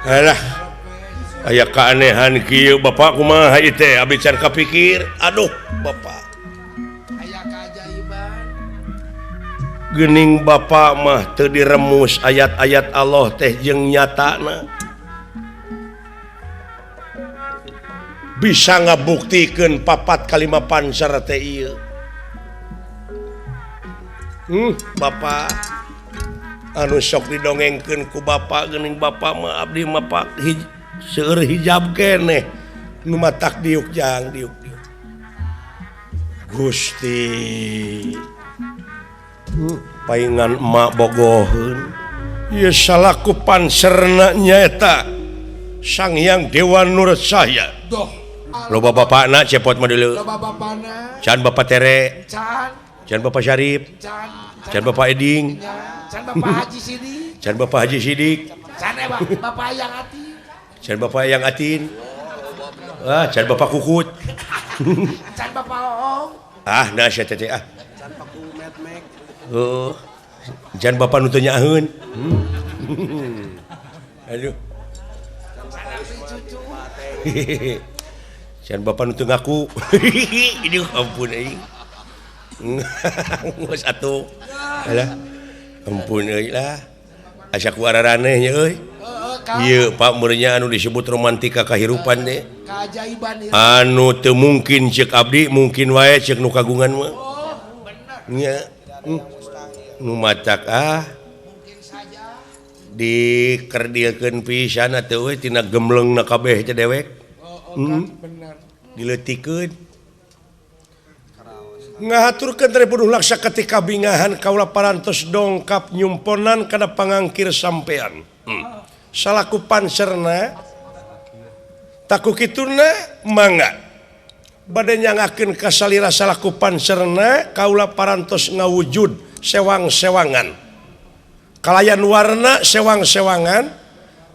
Alah. Aya keanehan kieu bapak kumaha ieu teh abdi can kapikir. Aduh, bapak. Aya keajaiban. Geuning bapak mah teu diremus ayat-ayat Allah teh jeung nyatana. Bisa ngabuktikeun papat kalima panser teh ieu. Bapak anu sok didongengkeun ku bapak geuning bapak mah abdi mah pak seueur hijab keneh nu matak diuk jang diuk diuk. Gusti. Paingan emak bogoheun. Ieu salaku panserna nyaeta Sang Hyang Dewa Nur Cahya. Doh. Loba bapakna cepot mah dulu. Loba bapana. Can Bapak Tere. Can. Can Bapak Syarif. Can. Can Bapak Eding. Can Bapak Haji Sidik. Can Bapak Haji Sidik. Can Bapak Yang Atin. Can Bapak Yang Atin. Ah, can Bapak Kukut. Can Bapak Oong. Ah, nah sia teh ah. Can Pak Metmek. Heuh. Can Bapak nu teu nyaaheun. Aduh. Can bapak nu teu ngaku. Aduh, ampun euy. Geus atuh. Alah. Ampun euy lah. Asa ku araraneh nya euy. Ieu Pak meureunnya anu disebut romantika kahirupan teh. Keajaiban ieu. Anu teu mungkin ceuk abdi, mungkin wae ceuk nu kagungan mah. Oh, bener. Nya. Nu matak ah. Dikerdilkeun pisan atuh euy tina gemlengna kabeh teh dewek. Bener. Dileutikeun. Ngahaturkeun Tri Puduh Laksa ketika bingahan kaula parantos dongkap nyumponan kana pangangkir sampean. Salaku panserna taku kituna mangga. Bade nyangakeun ka salira salaku panserna kaula parantos ngawujud sewang-sewangan. Kalayan warna sewang-sewangan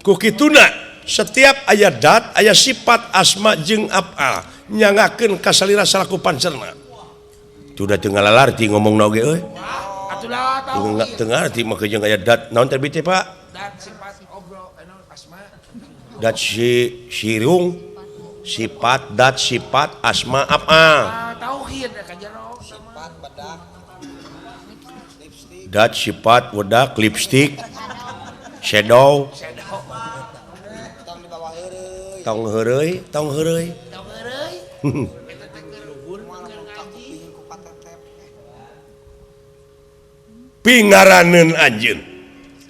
ku kituna setiap aya dat aya sifat asma jeung afal nyangakeun ka salira salaku panserna. Sudah teu ngalalarti ngomongna oge euy. Teu ngarti mah jeung aya dat naon teh teh Pak? Dat sifat obrol anu asma. Dat si sirung sifat dat sifat asma afal. Dat sifat wedak lipstick shadow tong heureuy tong heureuy pingaraneun anjeun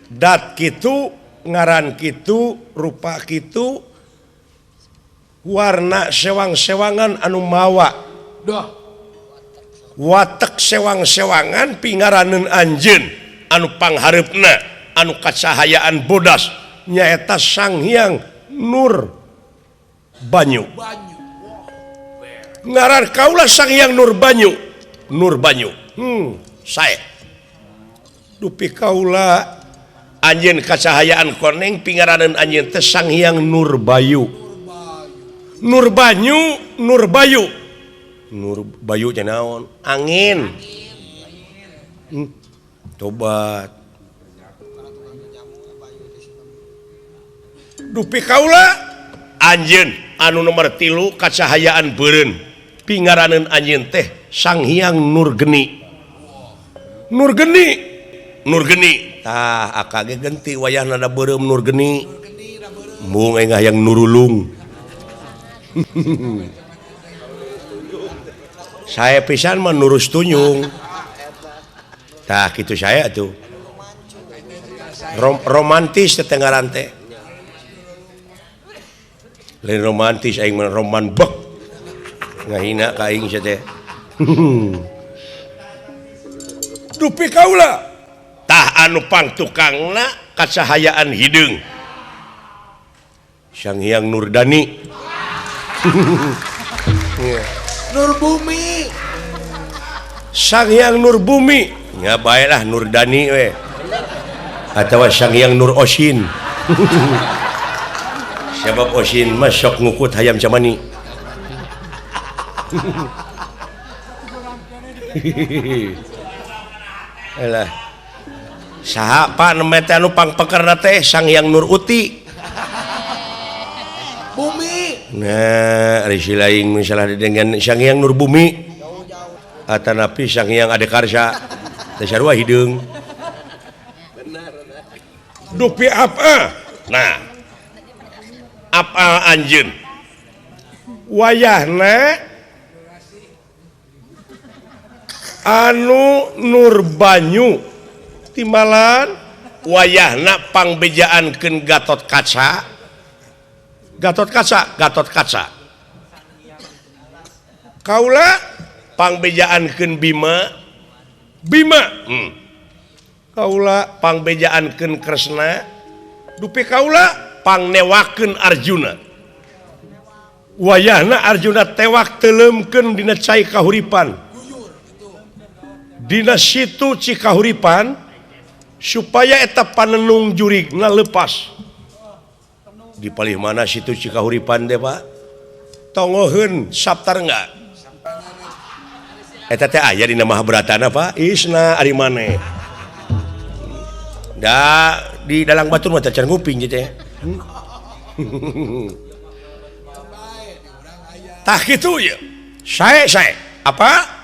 dat kitu ngaran kitu rupa kitu warna sewang-sewangan anu mawa watek sewang-sewangan pingaraneun anjeun anu panghareupna anu kacahayaan bodas nyaeta Sang Hyang Nur Banyu. Ngaran kaula Sang Hyang Nur Banyu, Nur Banyu. Sae. Dupi kaula anjeun kacahayaan koneng pingaraneun anjeun teh Sang Hyang Nur Bayu. Nur Banyu, Nur Bayu. Nur Bayu teh naon? Angin. Tobat. Dupi kaula anjeun anu nomor 3 kacahayaan beureun pingaraneun anjeun teh Sang Hyang Nur Geni. Nur Geni, Nur Geni. Tah akage genti wayahna da beureum Nur Geni. Mung aing hayang nurulung. Saya pisan mah nurus tunyung. Tah kitu saya tuh. Romantis teh ngaran teh. Lain romantis aing mah roman bek. Ngahina ka aing sia teh. Dupi kaula tah anu pangtukangna kacahayaan hideung. Sang Hyang Nurdani. Nur Bumi. Sang Hyang Nur Bumi. Nya bae lah Nurdani we. Atawa Sang Hyang Nur Osin. Sebab Osin mah sok ngukut hayam camani. Alah. Saha Pak nu teh anu pangpekerna teh Sang Hyang Nur Uti. Bumi. Nah, ari si lain misalnya dengan Sang Hyang Nur Bumi. Atanapi Sang Hyang Ade Karsa. Teh sarua hideung. Dupi apa? Nah. Apa anjeun wayahna anu Nur Banyu timbalan wayahna pangbejaankeun Gatot Kaca. Gatot Kaca, Gatot Kaca. Kaula pangbejaankeun Bima. Bima. Kaula pangbejaankeun Kresna. Dupi kaula pangnewakeun Arjuna. Wayahna Arjuna tewak teuleumkeun dina cai kahuripan. Dina situ Cikahuripan supaya eta panenung jurigna lepas. Di palih mana situ Cikahuripan teh Pak? Tongoheun Saptarengga. Eta teh aya dina Mahabratana Pak. Isna ari maneh. Da di dalang batur mah can nguping teh. Tah kitu ye. Sae sae. Apa?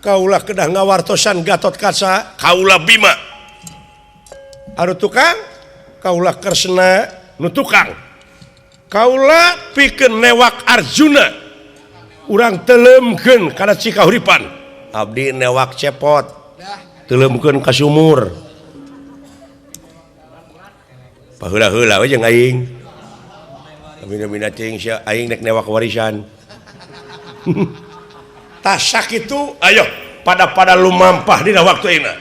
Kaula kedah ngawartosan Gatot Kaca, kaula Bima. Anu tukang, kaula Kresna nu tukang. Kaula pikeun newak Arjuna. Urang teuleumkeun kana Cikahuripan. Abdi newak cepot. Teuleumkeun ka sumur. Paheula-heula we jeung aing. Mina-mina teuing sia aing nek newak warisan. Tah sakitu ayo pada-pada lumampah dina waktu ina.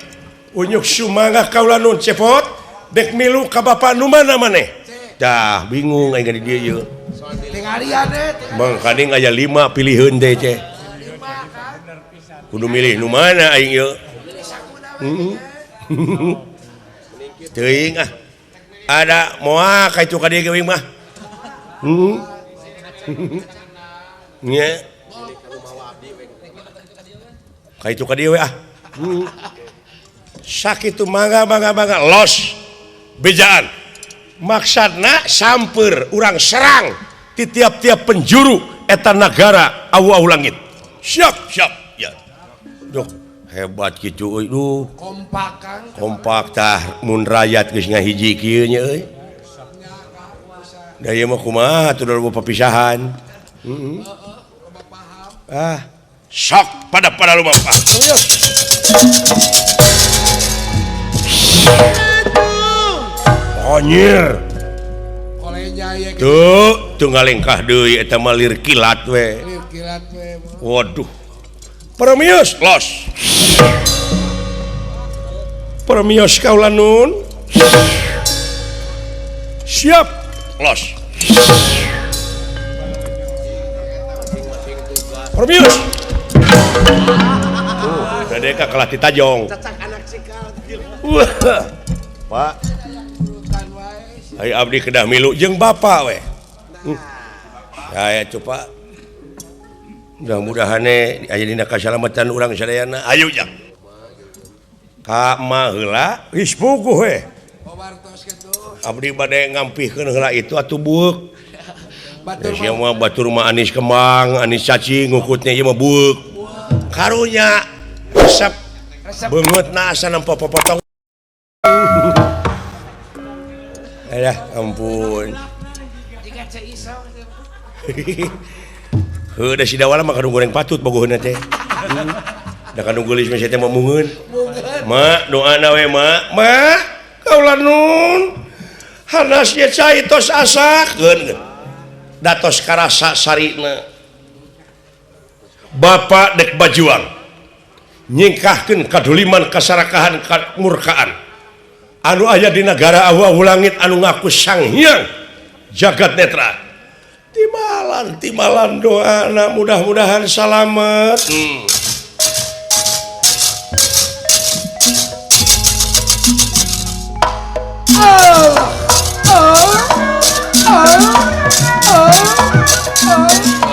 Unyuk sumangga kaula nun cepot dek milu ka bapa nu mana maneh. Tah bingung aing di dieu ieu. Mangkaning aya 5 piliheun teh ceh. Kudu milih nu mana aing ieu. Teuing ah. Ada moal ka itu ka dieu ge mah. Nya. Ka itu ka dieu we ah. Sakitu mangga mangga mangga los bejaan. Maksudna samper urang serang di tiap-tiap penjuru eta nagara awu-awu langit. Siap siap ya. Duh, hebat kitu euy duh. Kompak Kang. Kompak tah mun rakyat geus ngahiji kieu nya euy. Da ieu mah kumaha atuh da loba papisahan. Heeh. Ah, sok pada lumampah. Anjir. Tuh, tuh ngalengkah deui eta mah lir kilat we. Lir kilat we. Waduh. Permios los. Permios kaula nun. Siap los. Permios. Tuh, dadeka kalah ditajong. Cacak anak cikal. Pak. Ayo abdi kedah milu jeung bapak we. Saya coba. Mudah-mudahan aya dina kasalamatan urang sadayana. Ayo jang. Ka ma heula geus puguh we. Abdi bade ngampihkeun heula itu atuh bueuk. Batur mah batur mah anis kembang, anis cacing ngukutnya ieu mah bueuk. Karunya resep beungeutna asa nempo popotong. Alah ampun. Heuh da si Dawala mah kanu goreng patut bogoheunna teh. Da kanu geulis mah teh mah mungeun. Ma doana we ma. Ma kaula nun. Hanas ye cai tos asakeun. Da tos karasa sarina. Bapak dek bajuang. Nyingkahkeun kaduliman kasarakahan kamurkaan. Anu aya di negara awu-awu langit anu ngaku Sang Hyang Jagat Netra. Timalan timalan doana mudah-mudahan salamet.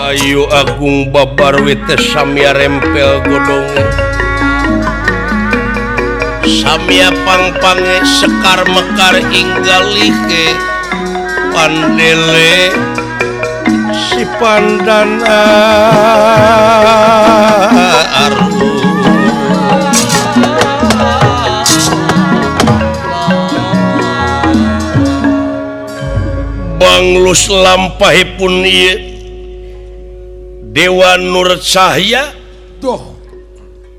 Ayu Agung Babarwi teh samia rempel godonge. Samia pangpange sekar mekar inggalike pandele si pandan aru banglus lampahipun ieu Dewa Nur Cahya Duh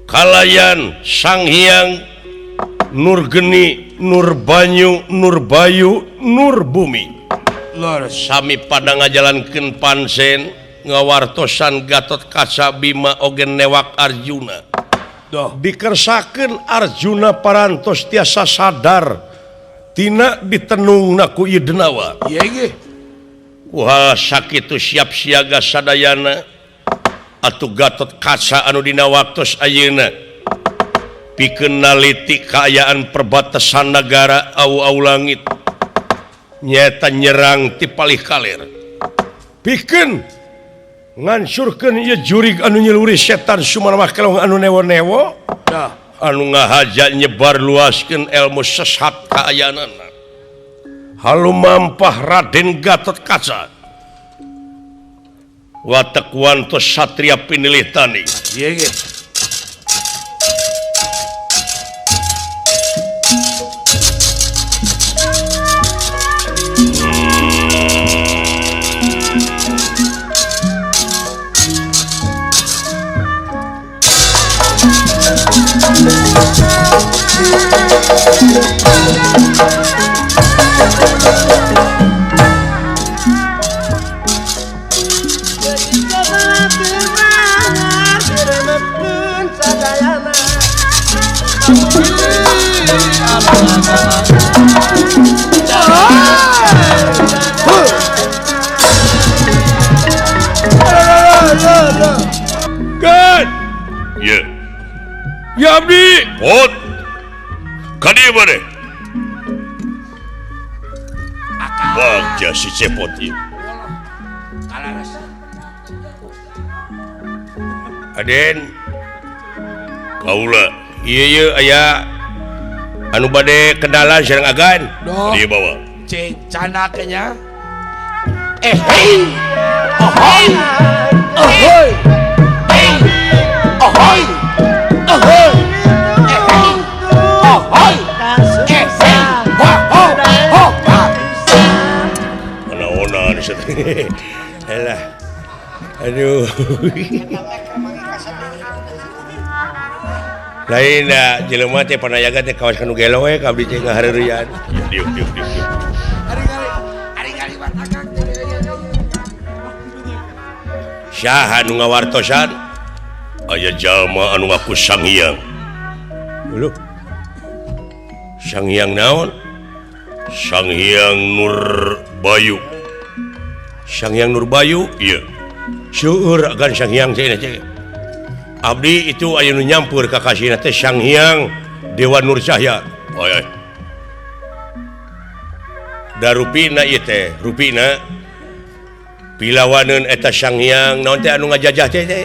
kalayan Sang Hyang Nur Geni, Nur Banyu, Nur Bayu, Nur Bumi. Sami pada ngajalankeun pansen ngawartosan Gatot Kaca Bima oge newak Arjuna. Duh. Dikersakeun Arjuna parantos tiasa sadar tina ditenungna ku ieu denawa. Ieu ge. Ku sakitu siap siaga sadayana atuh Gatot Kaca anu dina waktos ayeuna pikeun naliti kaayaan perbatasan negara au-au langit nyaeta nyerang ti palih kaler pikeun ngansurkeun ieu jurig anu nyeluri setan Sumarmah Kelong anu newo-newo anu ngahaja nyebar luaskeun ilmu sesat kaayaanana. Halumampah Raden Gatot Kaca watek wantos satria pinilih tani. Ieu ge. Good. Yeah. Ya abdi. Pot. Ka dieu maneh? Bagja si Cepot ieu. Aden. Kaula. Ieu ieu aya anu bade kendala sareng agan. Dieu bawa. Cicana nya. Eh hei. Ahoy. Ahoy. Ahoy. Lain da jelema teh panayaga teh kawas kanu gelo we ka abdi teh ngahareureuyaan. Diuk diuk diuk. Saha nu ngawartosan? Aya jalma anu ngaku Sang Hyang. Lho. Sang Hyang naon? Sang Hyang Nur Bayu. Sang Hyang Nur Bayu? Iya. Seueur agan Sang Hyang teh teh. Abdi itu aya nu nyampur ka kasihna teh Sang Hyang Dewa Nur Cahya. Oy. Da rupina ieu teh, rupina pilawaneun eta Sang Hyang naon teh anu ngajajah teh teh?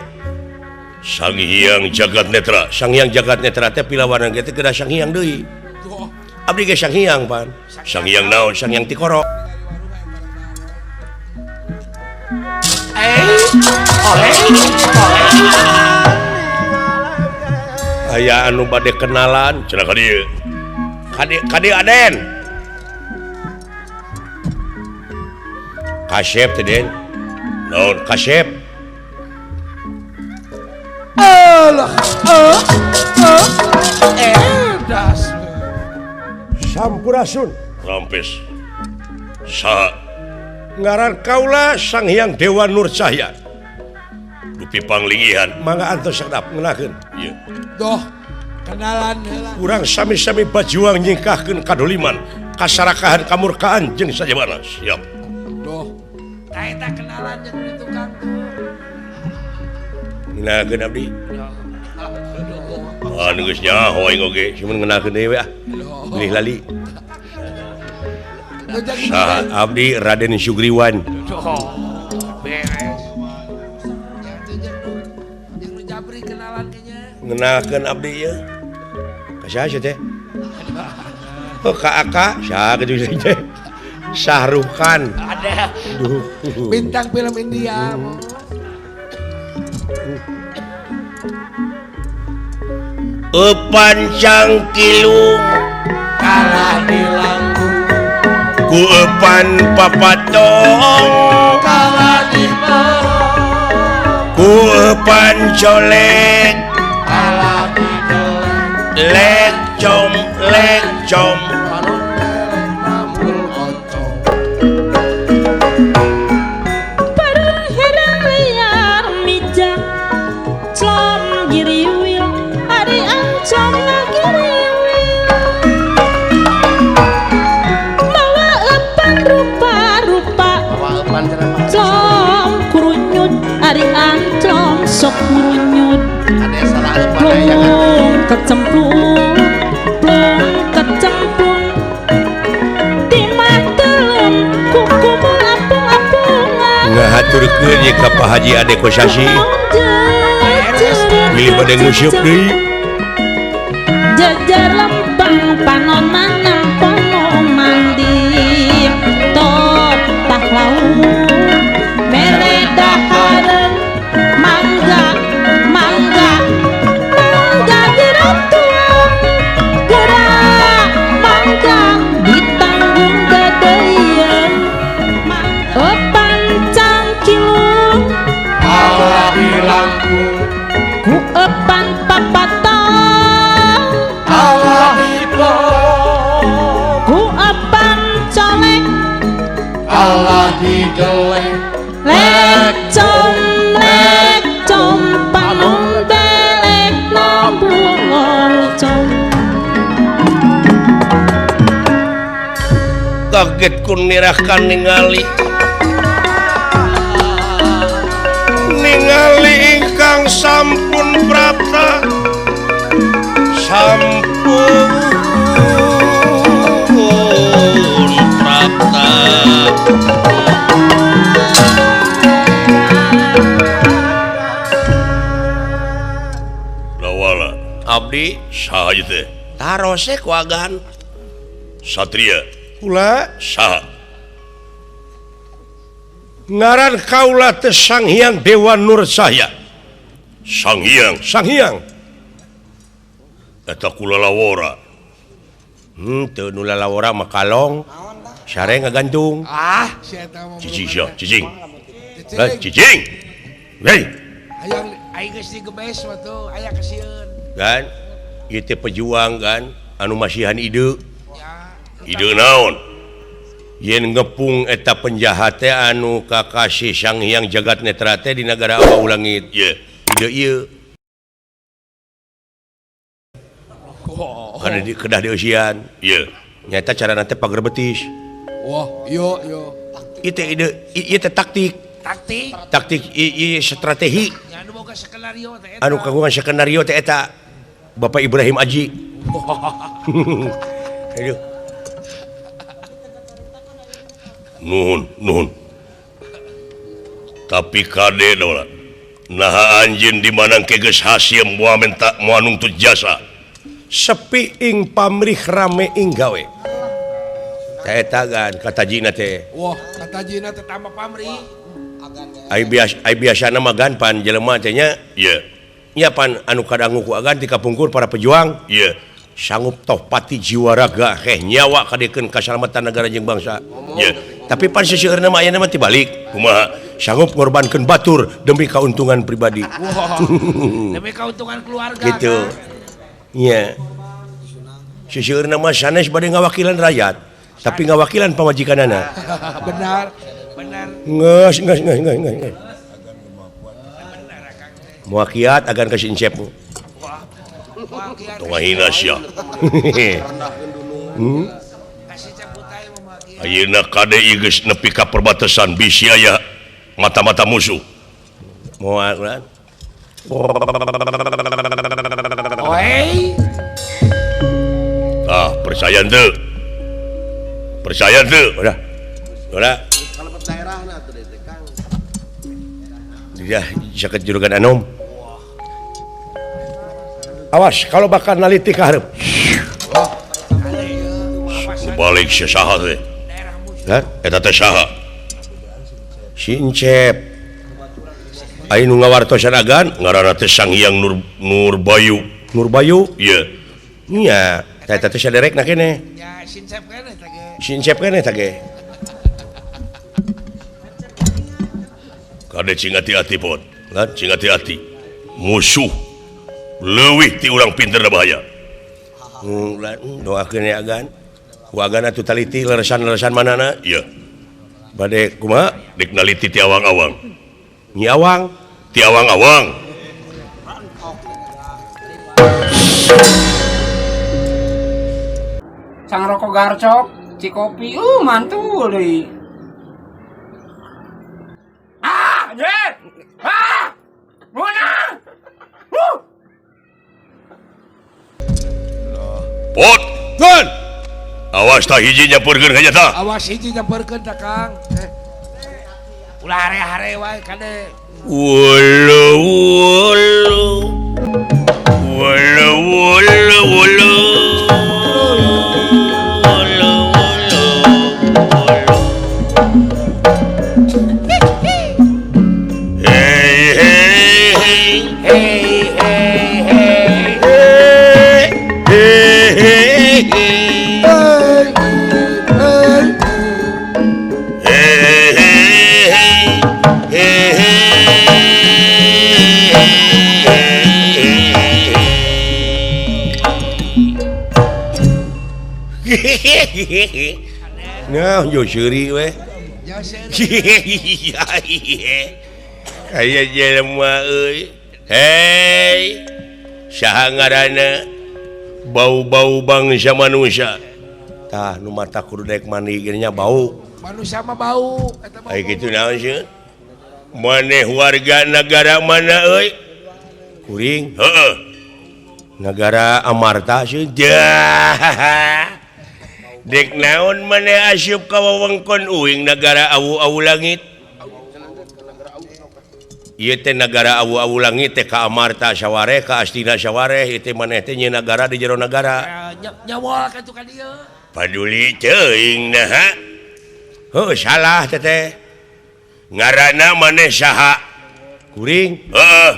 Sang Hyang Jagat Netra. Sang Hyang Jagat Netra teh pilawanan teh kedah Sang Hyang deui. Abdi ge Sang Hyang pan. Sang Hyang naon? Sang Hyang Tikoro. Aya anu bade kenalan cenah ka dieu. Ka dieu Aden. Kasep teh Den. Naon kasep? Alah, das. Sampurasun. Rampes. Saha? Ngaran kaula Sang Hyang Dewa Nur Cahya. Dupi panglingihan mangga antos sadap ngeunakeun. Ieu. Doh, kenalan heula. Urang sami-sami bajuang nyingkahkeun kadoliman, kasarakahan kamurkaan jeung sajabana. Siap. Doh, ka eta kenalan jeung di tukang tuh. Ngeunakeun abdi. Ah, geus nyaho aing oge, cuman ngeunakeun deui we ah. Lih lali. Saha abdi Raden Sugriwan. Beres. Jeung nu jabri kenalan ge nya. Ngenalkeun abdi ieu. Ka saha sia teh? Oh, ka Aka, saha kitu teh? Sahrukan. Ada. Bintang film India. Eupan cangkilung kalah di langgung, ku eupan papatong kalah di porong, ku eupan colek kalah di dolek, lecom lecom panon lelek nambul oncom. Parang liar mijak clom giriwil ari ancom ngagiriwil mawa eupan rupa-rupa clom kurunyut ari ancom sok kurunyut plung kecemplung plung kecemplung di matelem kuku apung-apungan ngahaturkeun ye ka Pak Haji Ade Kosasi bilih bade nguseup deui jajar lempang panon manang pono mandi top tah laut mere dahareun mangga mangga mangga gerak tuang gerak mangga ditanggung dedeyeun eupan cangkilung kalah di langgung, ku eupan papatong kalah di porong, ku eupan colek kalah di delek, lecom lecom panon belek nambung oncom. Kaget ku nirakan ningali ningali ingkang sampun prapta sampun prapta. Lawala abdi saha ieu teh? Tarose ku agan Satria kula saha? Ngaran kaula teh Sang Hyang Dewa Nur Cahya. Sang Hyang, Sang Hyang. Eta kula lawora. Teu nu lalawora mah kalong. Sare ngagantung. Ah, si eta mah. Cicing sia, cicing. Heh, cicing. Hei. Hayang aing geus digebes mah tuh aya kesieun. Kan ieu teh pejuang kan anu masihan ide. Ide naon? Yen ngepung eta penjahat teh anu kakasih Sang Hyang Jagat Netra teh di negara Awu Langit. Ye, ide ieu. Kada di kedah dieusian. Ye. Nyata carana teh pager betis. Wah, yo yo. Ieu teh ide, ieu teh taktik. Taktik. Taktik ieu strategi. Anu boga skenario teh eta. Anu kagungan skenario teh eta. Bapak Ibrahim Aji. Aduh. Nuhun, nuhun. Tapi kade dola. Naha anjeun di manangke geus hasim moal menta moal nungtut jasa. Sepi ing pamrih rame ing gawe. Tah eta kan katajina teh. Wah, katajina teh tambah pamrih. Ai biasa ai biasana mah gan pan jelema teh nya. Ieu. Nya pan anu kadangu ku agan ti kapungkur para pejuang. Ieu. Sanggup toh pati jiwa raga heh nyawa kadekeun kasalamatan negara jeung bangsa. Ieu. Tapi pan seseueurna mah ayeuna mah tibalik. Kumaha? Sanggup ngorbankeun batur demi keuntungan pribadi. Wah, demi keuntungan keluarga. Gitu. Nya. Seseueurna mah sanes bade ngawakilan rakyat, tapi ngawakilan pamajikanana. Benar. Benar. Geus geus geus geus geus. Muakiat agan ka si Encep. Tong ngahina sia. Ayeuna kade ieu geus nepi ka perbatasan bisi aya mata-mata musuh. Moal kan? Oi. Ah, percaya teu? Percaya teu? Udah. Udah. Ya, jaket juragan anom. Awas kalau bakal naliti ka hareup. Balik si saha teh. Hah? Eta teh saha? Si Encep. Aya nu ngawartosan agan ngaranna teh Sang Hyang Nurbayu. Nurbayu? Ieu. Nya, eta teh saderekna keneh. Ya, si Encep keneh teh ge. Si Encep keneh teh ge. Kade cing hati-hati pon. Lan cing hati-hati. Musuh leuwih ti urang pinter da bahaya. Doakeun ya agan. Ku agan atuh taliti leresan-leresan manana? Ieu. Bade kumaha? Dek naliti ti awang-awang. Nyi awang, ti awang-awang. Sang rokok garcok, cikopi, mantul deui. Ah, anjir. Ah! Menang. Pot, kan. Awas tah hiji nyampeurkeun ka nya tah. Awas hiji nyampeurkeun tah Kang. Ulah hare-hare wae kade. Wulu wulu. Wulu wulu wulu. Wulu wulu. Hey hey hey. Hey hey hey. Hey hey hey. Nah, yo seuri we. Aya jelema euy. Hei, saha ngaranna? Bau-bau bangsa manusia. Tah nu mata kudu daek mandi ge nya bau. Manusia mah bau eta bau. Ai kitu naon sieun? Maneh warga nagara mana euy? Kuring. Heeh. Nagara Amarta sieun. Dek naon maneh asup ka wewengkon uing nagara awu-awu langit. Ieu teh nagara awu-awu langit teh ka Amarta sawareh, ka Astina sawareh, ieu teh maneh teh nyeun nagara di jero nagara. Nyawol ka tu ka dieu. Paduli teuing naha. Heuh salah teh teh. Ngaranna maneh saha? Kuring. Heeh.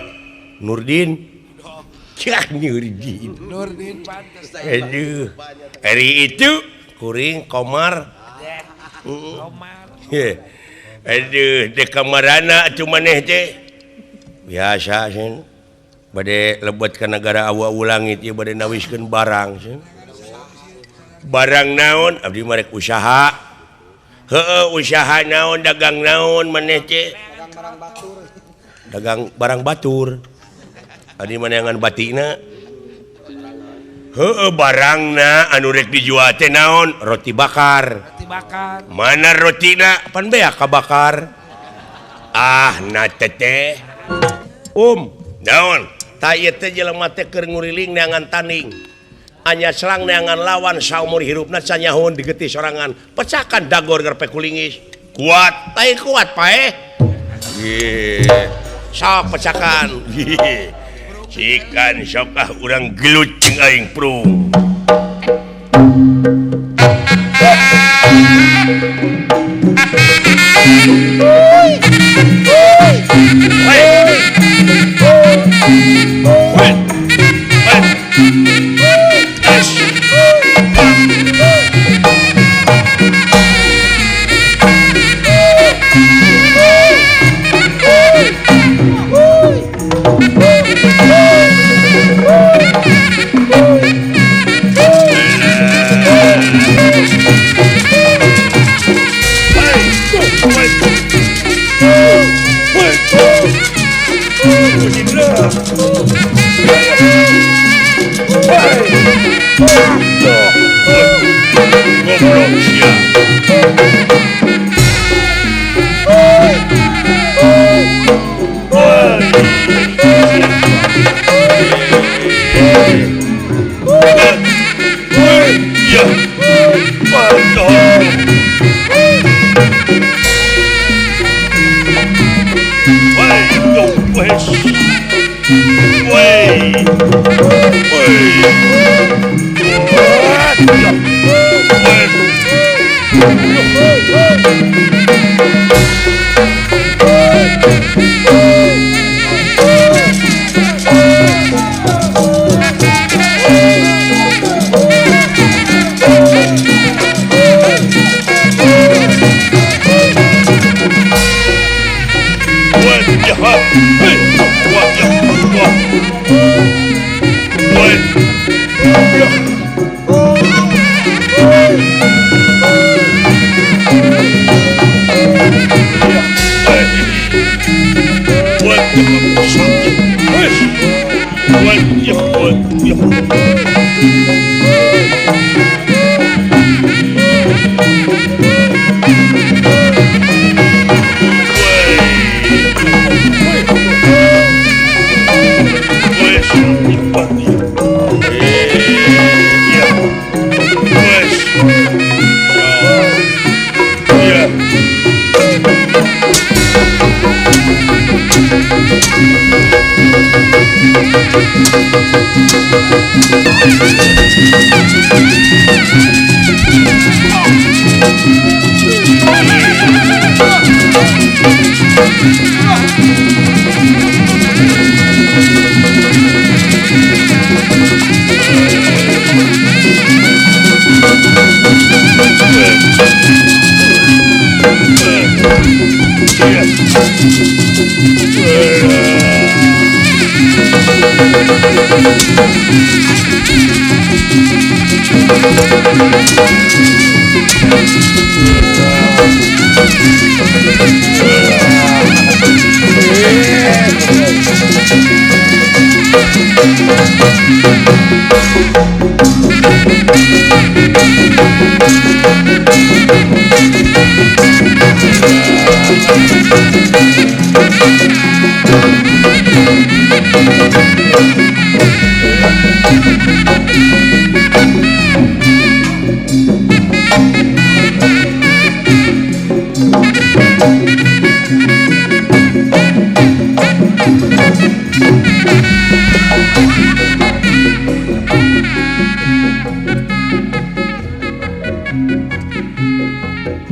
Nurdin. Cah Nurdin. Nurdin pantes teh. Aduh. Ari itu kuring Komar. Komar. Aduh, dek kamarana atuh maneh teh. Biasa sih. Bade lebet ka negara awu-awu langit ieu bade nawiskeun barang sih. Barang naon abdi mah rek usaha. Heueuh usaha naon dagang naon maneh teh? Dagang barang batur. Abdi mah neangan batikna. Heueuh barangna anu rek dijual teh naon? Roti bakar. Roti bakar. Mana rotina? Pan beak kabakar. Ah na teteh. Naon? Ta ieu teh jelema teh keur nguriling neangan tanding. Anya selang neangan lawan saumur hirupna sanyahun digetih sorangan. Pecakan dagor gerpe kulingis. Kuat, tai kuat paeh. Ye. Sok pecakan. Ye. Cikan sok ah urang gelut jeung aing prung.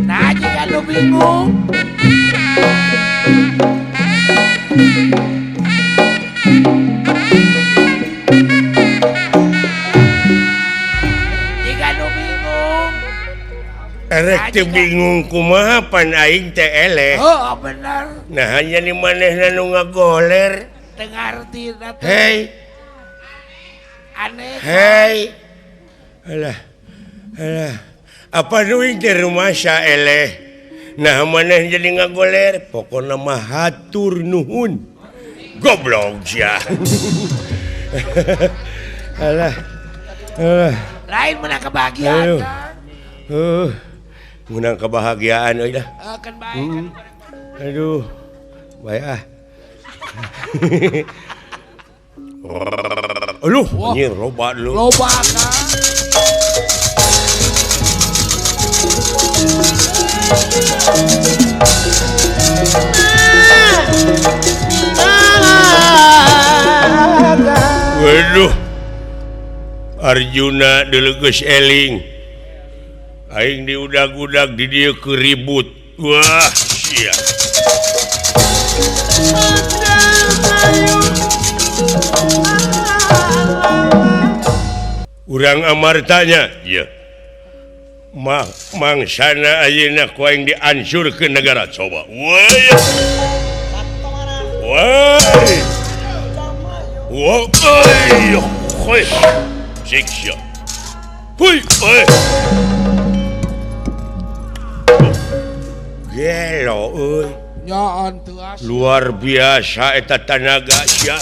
Nah, jika lu bingung. Erek teu bingung kumaha pan aing teh eleh. Oh, bener. Nah, hanya di manehna nu ngagoler. Teu ngarti teh. Hei. Aneh. Hei. Alah. Alah. Apa nu aing teh rumasa eleh. Nah, maneh jadi ngagoler, pokona mah hatur nuhun. Goblok sia. Alah. Alah. Lain menang kebahagiaan. Menang kebahagiaan euy dah. Kan bae kan. Aduh. Bae ah. Aduh, anjir loba dulu. Loba kan. Waduh. Arjuna delegeus eling. Aing diudag-udag di dieu keur ribut. Wah, sia. Urang Amartanya, ieu. Mangsana ayeuna ku aing diansur ke negara coba. Woi. Woi. Woi. Woi. Siksa. Hui, oi. Gelo euy. Nyaan teu asa. Luar biasa eta tanaga sia.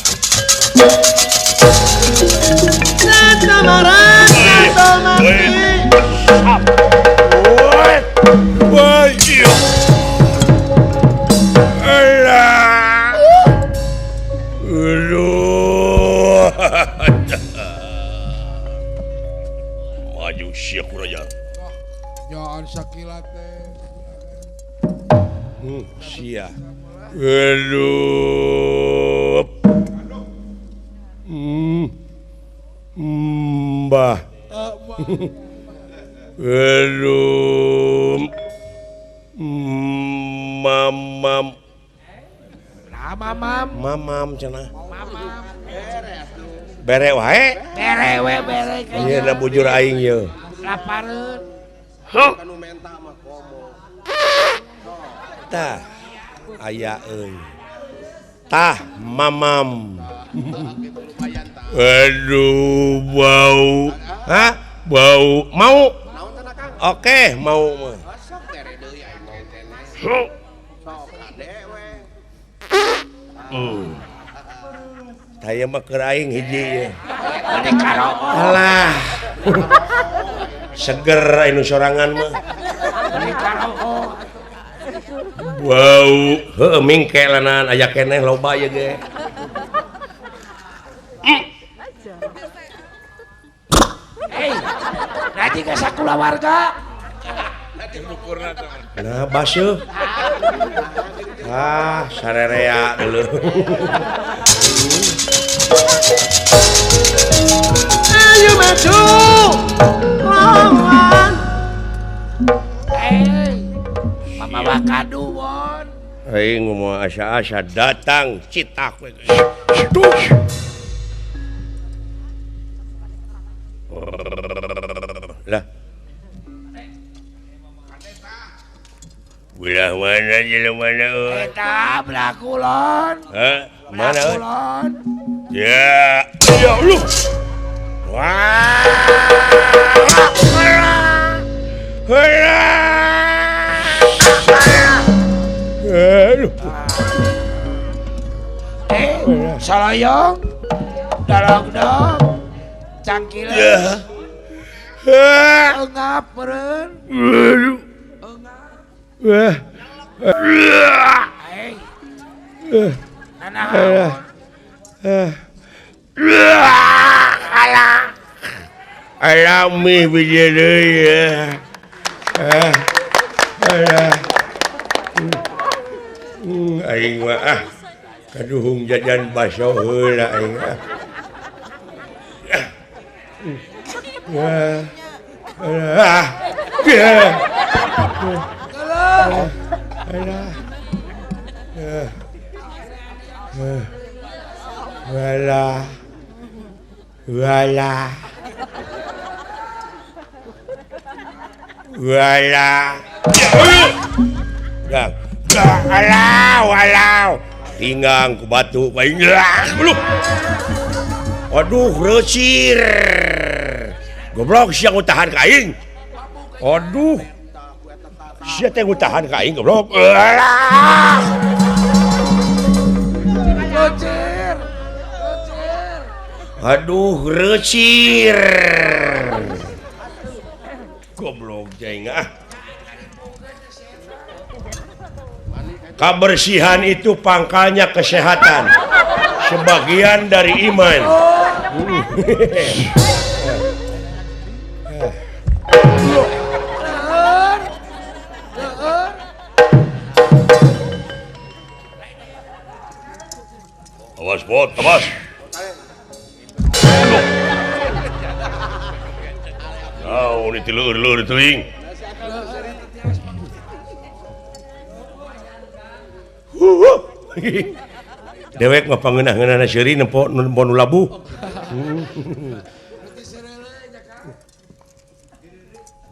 Woi. Alah. Aduh. Maju sia kurang. Nyaan sakila teh. Sia. Aduh. Mbah. Aduh. Mamam. Mamam. Mamam cenah. Bere wae. Bere we bere. Ieu na bujur aing ieu. Lapareun. Heuh. Tah aya euy. Tah mamam. Aduh bau. Hah? Bau. Mau? Oke, mau mah. Tah mah keur aing hiji ieu. Alah. Seger anu sorangan mah. Bau, heueuh mingke lanan aya keneh loba ieu ge. Hei, nanti ke sakulawarga. Nah, basuh. Ah, sarerea dulu. Ayo maju. Lawan. Hei. Mama kadu won. Aing ngomong asa-asa datang citak we. Lah. Belah mana jelema mana euy? Eta belah kulon. Hah? Mana euy? Kulon. Ya, ya Allah. Wah. Aduh. Salayong, dalog-dog, cangkileun. Engap meureun. Aduh. Wah. Alah. Alami biji deui ya. Alah. Aing mah ah kaduhung jajan baso heula aing ah. Wah. Alah. Alah. Walah. Walah. Walah. Alau, alau. Tinggang ku batu aing. Aduh, reucir. Goblok sia ngutahan ka aing. Aduh. Sia teh ngutahan ka aing goblok. Reucir. Aduh, reucir. Goblok jeng ah. Kebersihan itu pangkalnya kesehatan. Sebagian dari iman. Awas bot, awas. Oh, ini telur-telur teuing. Dewek mah pangeunah-ngeunahna seuri nempo nempo nu labuh.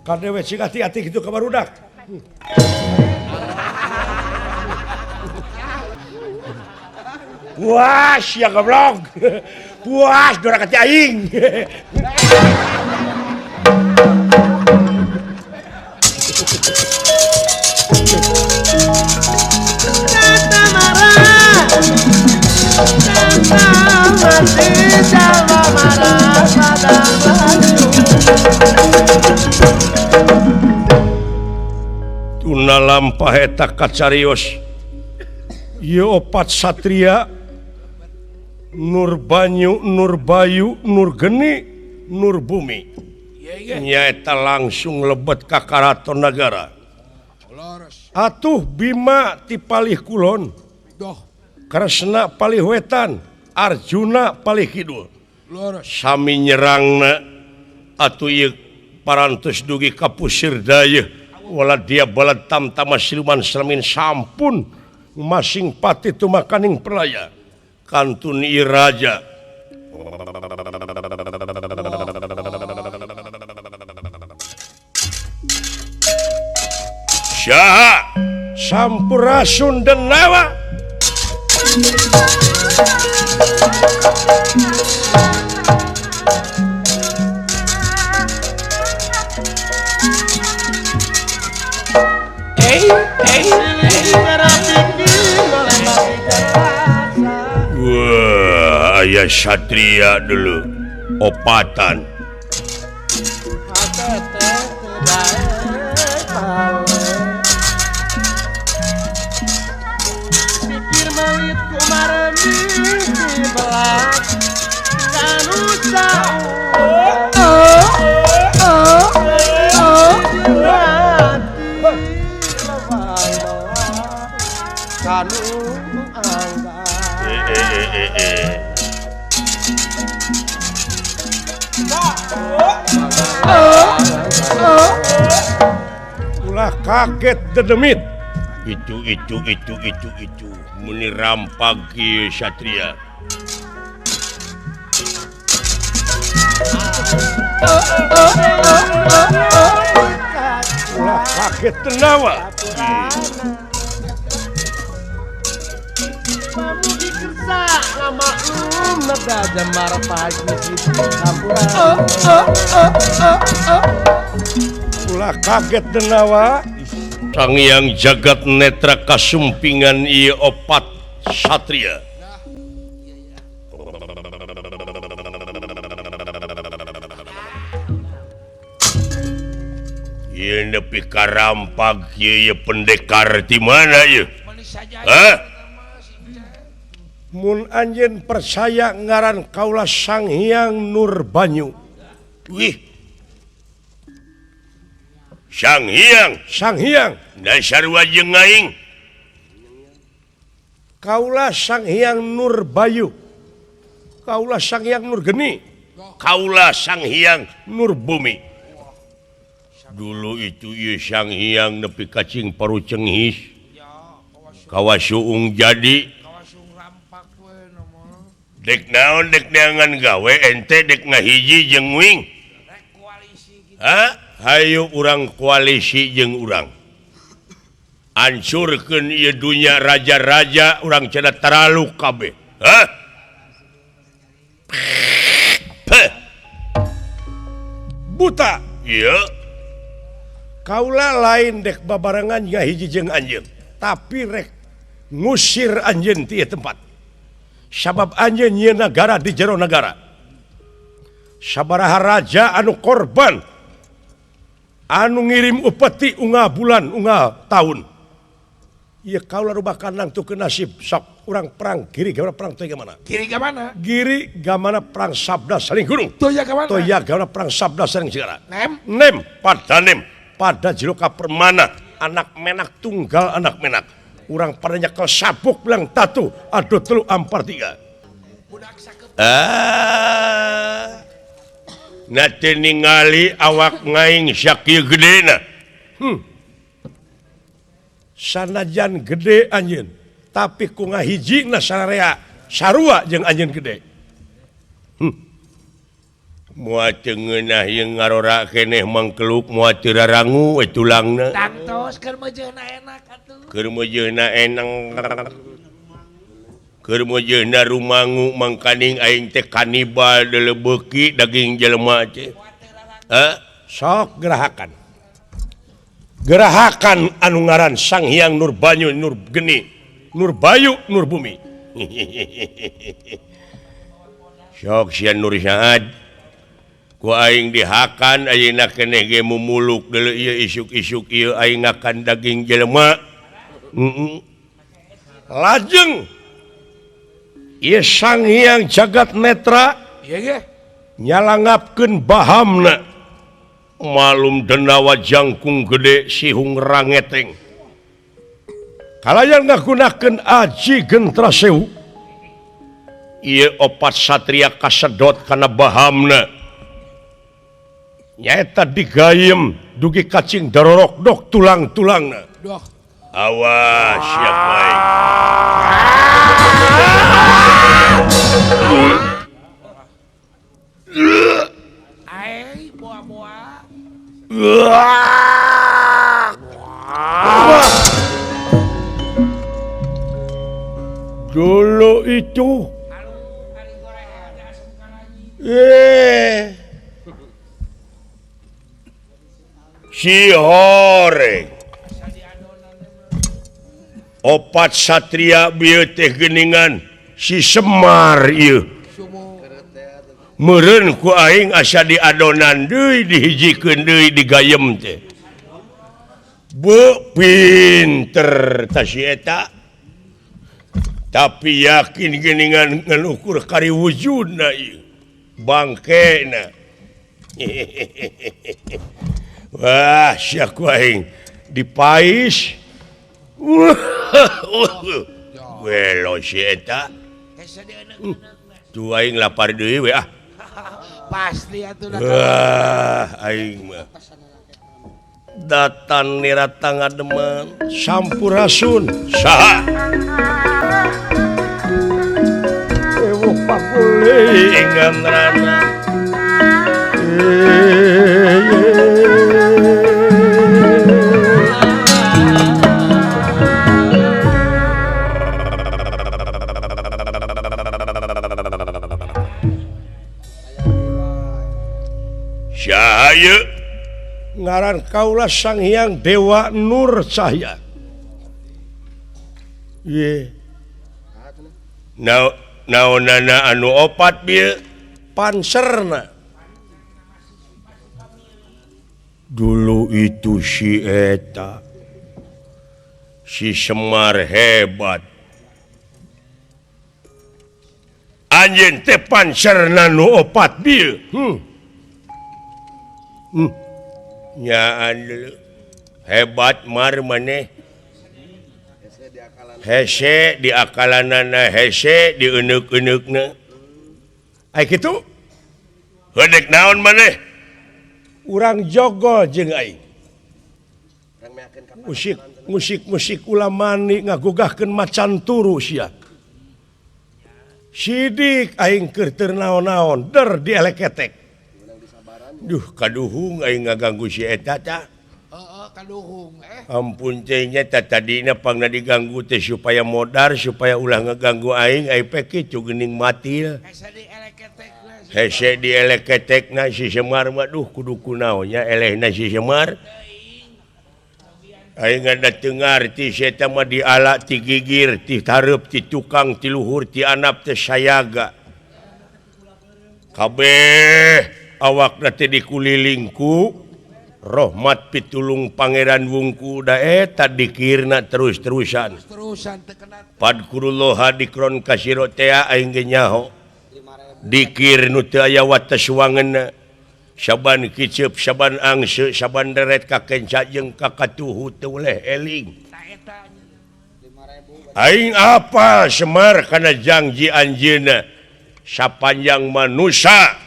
Ka dewek sing ati-ati kitu ka barudak. Puas ya goblok. Puas doraka ti aing. Tuna lampah eta kacarios ieu opat satria Nur Banyu, Nur Bayu, Nur Geni, Nur Bumi nyaeta langsung lebet ka Karaton Nagara. Atuh Bima ti palih kulon, Kresna palih wetan, Arjuna palih kidul. Sami nyerangna atuh ieu parantos dugi ka pusir dayeuh wala dia balad tamtama siluman selemin sampun masing pati tumakaning perlaya kantun ieu raja. Syaha Sampurasun Denawa. Wah, aya satria dulu opatan. Ulah kaget dedemit. Itu meni rampag ieu satria. Ulah kaget tenawa. Ulah kaget denawa. Sangyang jagat netra kasumpingan ieu opat satria. Ieu nepi ka rampag ieu pendekar ti mana ieu? Hah? Mun anjeun percaya ngaran kaula Sang Hyang Nur Banyu. Wih. Sang Hyang, Sang Hyang, da sarua jeung aing. Kaula Sang Hyang Nur Bayu. Kaula Sang Hyang Nur Geni. Kaula Sang Hyang Nur Bumi. Dulu itu ieu Sang Hyang nepi ka cing parucenghis. Kawasuung jadi. Dek naon dek neangan gawe ente dek ngahiji jeung wing. Hah? Hayu urang koalisi jeung urang. Hancurkeun ieu dunya raja-raja urang cenah taralu kabeh. Hah? Buta. Ieu. Kaula lain dek babarengan ngahiji jeung anjeun, tapi rek ngusir anjeun ti ieu tempat. Sabab anjeun nyieun nagara di jero nagara. Sabaraha raja anu korban anu ngirim upeti unggal bulan unggal tahun. Ieu kaula rubah kandang tuh ke nasib sok urang perang giri gamana perang toya gamana? Giri gamana? Giri gamana perang sabda saling gunung. Toya gamana? Toya gamana perang sabda saling segara. Nem? Nem pada nem pada jiloka permana anak menak tunggal anak menak. Urang pada nyekel sabuk bilang tatu aduh telu ampar tiga. Ah. Nate ningali awak ngaing sakieu gedena. Sanajan gede anjeun, tapi ku ngahijina sararea sarua jeung anjeun gede. Moal teu ngeunah jeung ngarora keneh mangkeluk moal teu rarangu we tulangna. Tangtos keur meujeuhna enak atuh. Keur meujeuhna enak. Keur meujeuhna rumangu mangkaning aing teh kanibal deuleu beuki daging jelema teh. Hah? Sok gerahakan. Gerahakan anu ngaran Sang Hyang Nur Banyu Nur Geni Nur Bayu Nur Bumi. Sok sia Nur Saad. Ku aing dihakan ayeuna keneh ge mumuluk deuleu ieu isuk-isuk ieu aing ngakan daging jelema. Lajeng ieu Sang Hyang Jagat Netra nyalangapkeun bahamna. Malum denawa jangkung gede sihung rangeteng. Kalayan ngagunakeun aji gentra sewu. Ieu opat satria kasedot kana bahamna. Nyaeta digayem dugi kacing darorok dok tulang-tulangna. Awas siap baik. Ai boa-boa. Dulu itu si horeng opat satria bieu teh geuningan si Semar ieu meureun ku aing asa diadonan deui dihijikeun deui digayem teh. Bu pinter ta si eta. Tapi yakin geuningan ngan ukur kari wujudna ieu. Bangkena. Wah, sia ku aing dipais. Welo si eta. Tuh aing lapar deui we ah. Pasti atuh. Wah, aing mah. Datan nirata ngademan sampurasun saha? Ewuh pakulingan rana. Cahaya ngaran kaula Sang Hyang Dewa Nur Cahya. Ye. Naonana anu opat bieu panserna. Dulu itu si eta si Semar hebat. Anjeun teh panserna nu opat bieu. Nyaan hebat mar maneh hese di akalanana hese di eneuk-eneukna. Ai kitu heudek naon maneh? Urang jogo jeung aing. Musik musik musik ulamani ngagugahkeun macan turu sia. Sidik aing keur teu naon-naon der dieleketek. Duh kaduhung aing ngaganggu si eta tah. Heeh kaduhung Ampun teh nya tadina pangna diganggu teh supaya modar supaya ulah ngaganggu aing ai pe kitu geuning matil. Hese dieleketekna si Semar mah duh kudu kunaon nya elehna si Semar. Aing ada teu ngarti si eta mah diala ti gigir ti tareup ti tukang ti luhur ti anap teh sayaga. Kabeh awakna teh dikuliling ku rahmat pitulung Pangeran Wungku da eta dikirna terus-terusan. Padkurullah dikron kasiro tea aing ge nyaho. Dikir nu teu aya wates wangeunna. Saban kiceup, saban angse, saban deret ka kenca jeung ka katuhu teu leh eling. Aing apa Semar kana janji anjeunna sapanjang manusa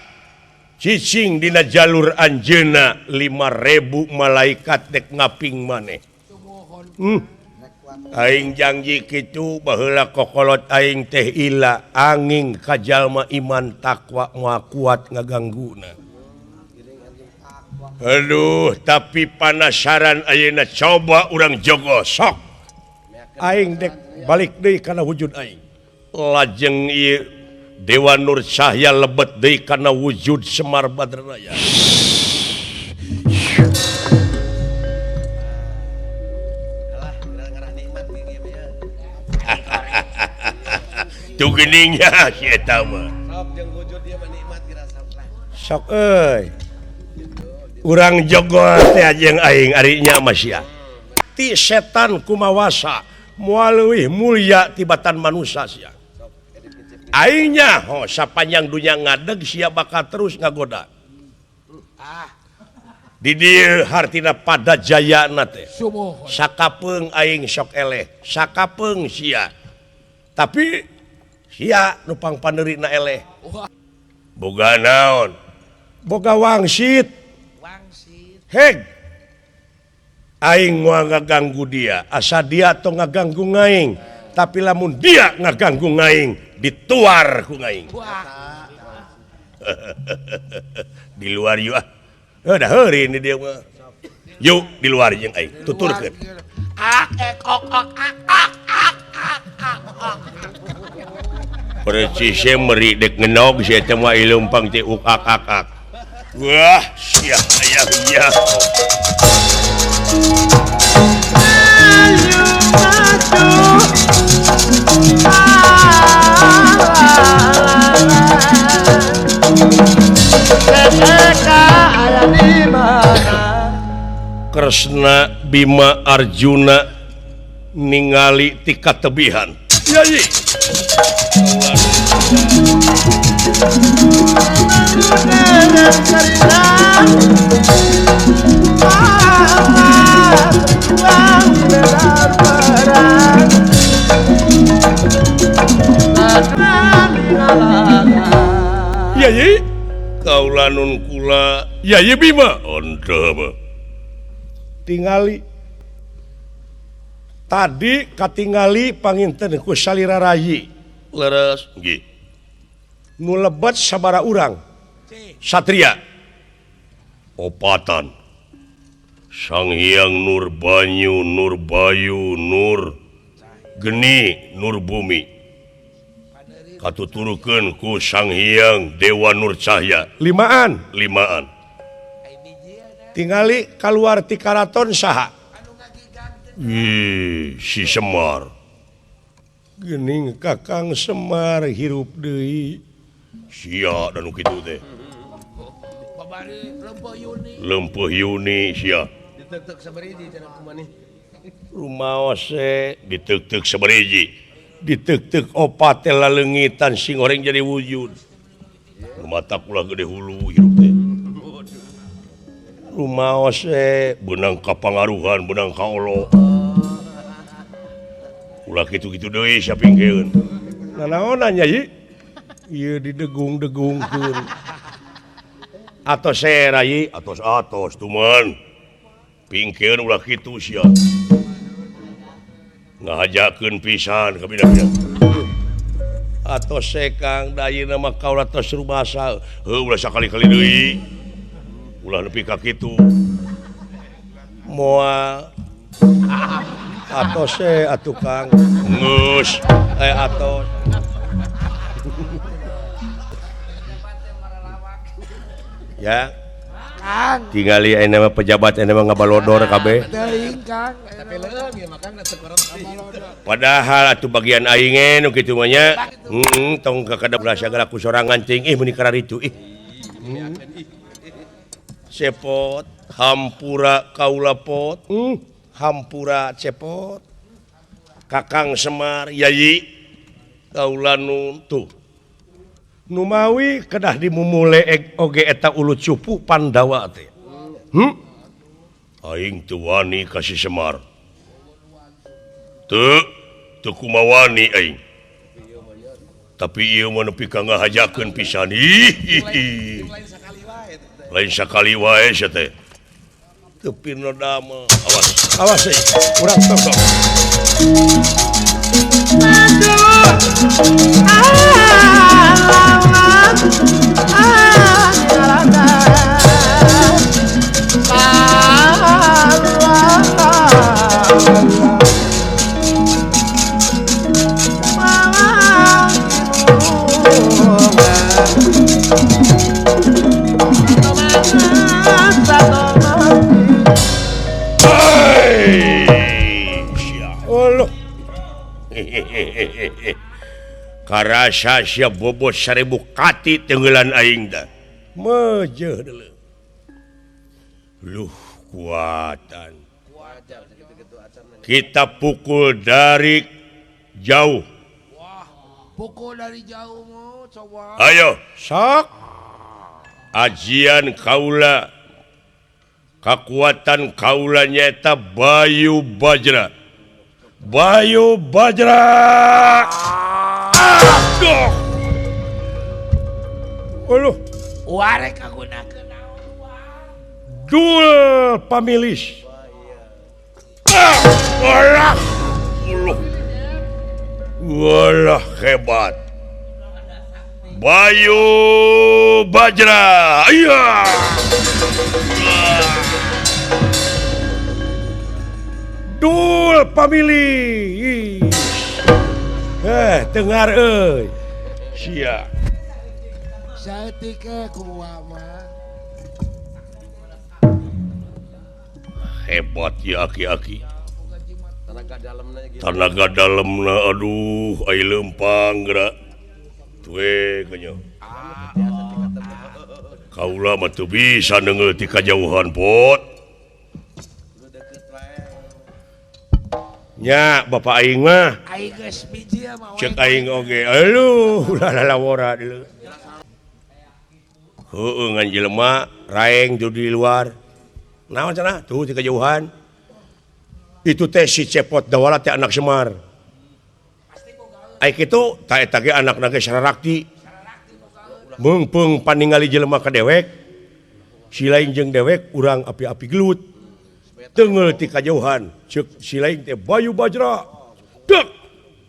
cicing dina jalur anjeunna 5000 malaikat dek ngaping maneh. Aing janji kitu baheula kokolot aing teh ila angin ka jalma iman takwa moal kuat ngagangguna. Aduh tapi panasaran ayeuna coba urang jogo sok. Aing dek balik deui kana wujud aing. Lajeng ieu Dewa Nur Cahya lebet deui kana wujud Semar Badranaya. Tuh geuning nya si eta mah. Sok euy. Urang jogo teh jeung aing ari nya mah sia. Ti setan kumawasa moal leuwih mulia tibatan manusia sia. Aing nyaho sapanjang dunya ngadeg sia bakal terus ngagoda. Di dieu hartina pada jayana teh. Sakapeung aing sok eleh, sakapeung sia. Tapi sia nu pangpaneurina eleh. Boga naon? Boga wangsit. Heg aing moal ngaganggu dia asa dia atau ngaganggu ngaing tapi lamun dia ngaganggu ngaing dituar ku ngaing. Di luar yuk ah udah heuri ini dia mah yuk di luar jeung aing tuturkeun. Percis meri dek ngenog sia teh mah ileumpang teh uk ak ak ak. Wah, sia ayah ya. Ayo maju. Kresna Bima Arjuna ningali ti katebihan. Yai. Yai kaula nun kula Yai Bima onteh tingali tadi katingali panginten ku salira rayi leres nggih nu lebet sabara urang satria opatan Sang Hyang Nur Banyu Nur Bayu Nur Geni Nur Bumi katuturukeun ku Sang Hyang Dewa Nur Cahya limaan limaan tingali kaluar ti karaton saha. Ih, si Semar geuning Kakang Semar hirup deui sia dan kitu teh lempeuh Yuni sia Diteuk-teuk sabariji cenah kumaha rumaos diteuk-teuk sabariji diteuk-teuk opat teh laleungitan sing goreng jadi wujud mata kula gede hulu hirup teh rumaos beunang kapangaruhan beunang kaolo ulah kitu-kitu deui sapingkeun nanaonan nya ieu didegung-degungkeun atos rai atos-atos tuman pingkeun ulah kitu sia ngahajakeun pisan ka bida-bida atos Kang da ayeuna mah kaula tos rumasa heuh ulah sakali-kali deui Ulah nepi ka kitu. Moal atos e atuh Kang. Geus atos. Ya. Kang. Tingali ayeuna mah pejabat ayeuna mah ngabalodor kabeh. Teuing Kang. Tapi leueung ieu mah Kang Padahal atuh bagian aing ge nu kitu mah nya. Heeh, tong kakadap sagala ku sorangan teuing ih meuni kararitu ih. Cepot hampura kaula pot. Hampura cepot. Kakang Semar Yayi kaula nu tuh. Numawi kedah dimumule oge eta ulu cupu Pandawa teh. Aing teu wani ka si Semar. Teu, teu kumawani aing. Tapi ieu mah nepi ka ngahajakeun pisan. Ih. Lain sakali wae sia teh. Teu pinodama. Awas, awas euy. Urang tonton. Aduh. Karasa sia bobot 1000 kati tenggelan aing dah. Mejeuh deuleu. Luh kuatan. Kita pukul dari jauh. Wah, pukul dari jauh mo, coba. Ayo, sok. Ajian kaula. Kakuatan kaula nyaeta Bayu Bajra. Bayu Bajra. Aduh. Aduh. Warek kagunakeun naon wah. Dul pamilis. Ah, alah. Walah hebat. Bayu Bajra. Iya. Dul pamilis. Tengar euy. Sia. Saeutik kumaha mah. Hebat ya aki-aki. Tenaga dalemna aduh ai leumpang geura. Tue kanya. Kaula mah teu bisa neungeul ti kajauhan pot. Nya bapak aing mah. Aing geus bijil mah. Cek aing oge. Aduh, ulah lalawora deuleu. Heueuh ngan jelema raeng di luar. Naon cenah? Tuh ti kajauhan. Itu teh si Cepot Dawala teh anak Semar. Ai kitu ta eta ge anakna ge Sararakti. Meungpeung paningali jelema ka dewek. Si lain jeung dewek urang api-api gelut. Tengeul ti kajauhan ceuk si lain teh Bayu Bajra. Dek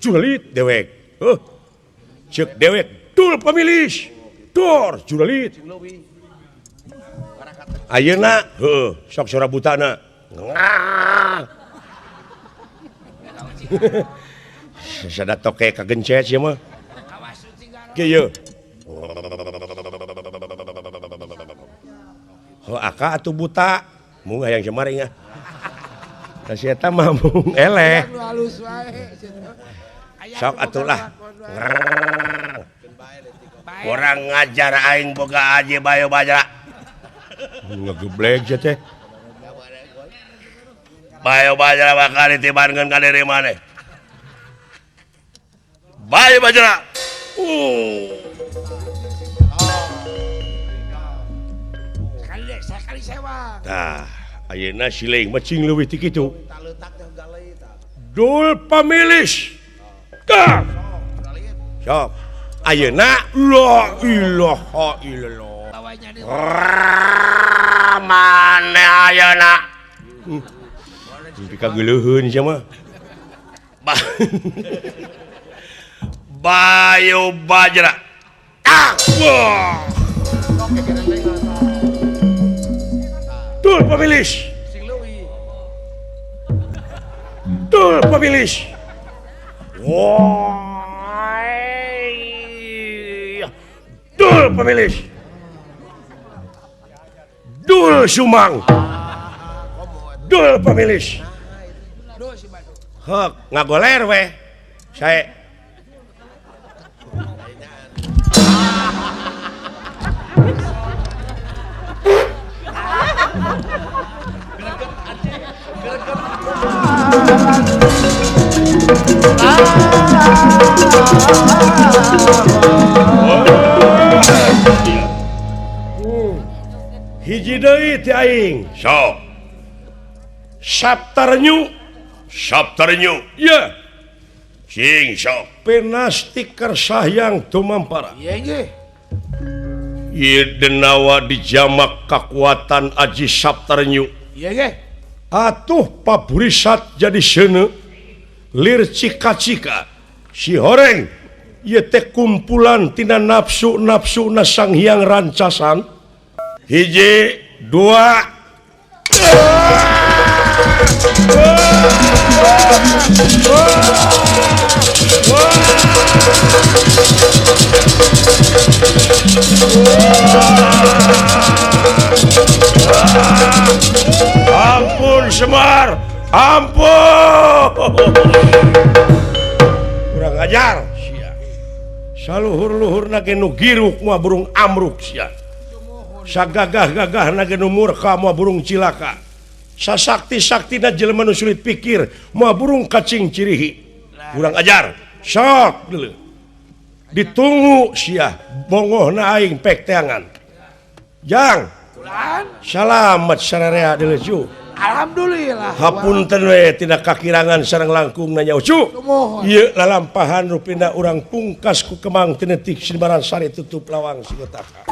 juralit dewek. Heuh. Ceuk dewek dul pamilis. Dor juralit. Ayeuna heueuh sok sora butana. Sada toke kagencet sia mah. Kieu. Heuh aka atuh buta. Mung hayang Semar nya. Da si eta mah mung eleh. Sok atuh lah. Urang ngajar aing boga aji Bayu Bajra. Ngegeblek sia teh. Bayu Bajra bakal ditibankeun ka diri maneh. Bayu Bajra. Sekali sewa. Tah, ayeuna si leung mah cing leuwih ti kitu. Dul pamilis. Tah. Sok. Ayeuna la ilaha illallah. Maneh ayeuna. Nepi ka geuleuheun sia mah. Bayu Bajra. Ah. Wah. Dul pemilis. Dul pemilis. Wah. Dul pemilis. Dul Sumang. Dul pemilis. Hek ngagoler we. Sae. Hiji deui ti aing. Sok. Saptarnyu, Saptarnyu. Ye. Cing sok. Penasti kersahyang tumampara. Ieu ge. Ieu denawa dijamak kakuatan Aji Saptarnyu. Ieu ge. Atuh paburisat jadi seuneu lir cika-cika si horeng ieu teh kumpulan tina nafsu-nafsuna Sang Hyang Rancasan. Hiji, dua. Ampun Semar, ampun. Kurang ajar sia. Saluhur-luhurna ge nu giruk moal burung amruk sia. Sagagah-gagahna ge nu murka moal burung cilaka. Sasakti-saktina jelema nu sulit pikir moal burung kacing cirihi. Kurang ajar. Sok deuleu. Ditunggu sia bongohna aing pek teangan. Jang. Salamet sararea deuleu cu. Alhamdulillah. Hapunten we tina kakirangan sareng langkung nanya ucu. Ieu lalampahan rupina urang pungkas ku Kemang tinetik Sinbaran Sari tutup lawang Singotaka.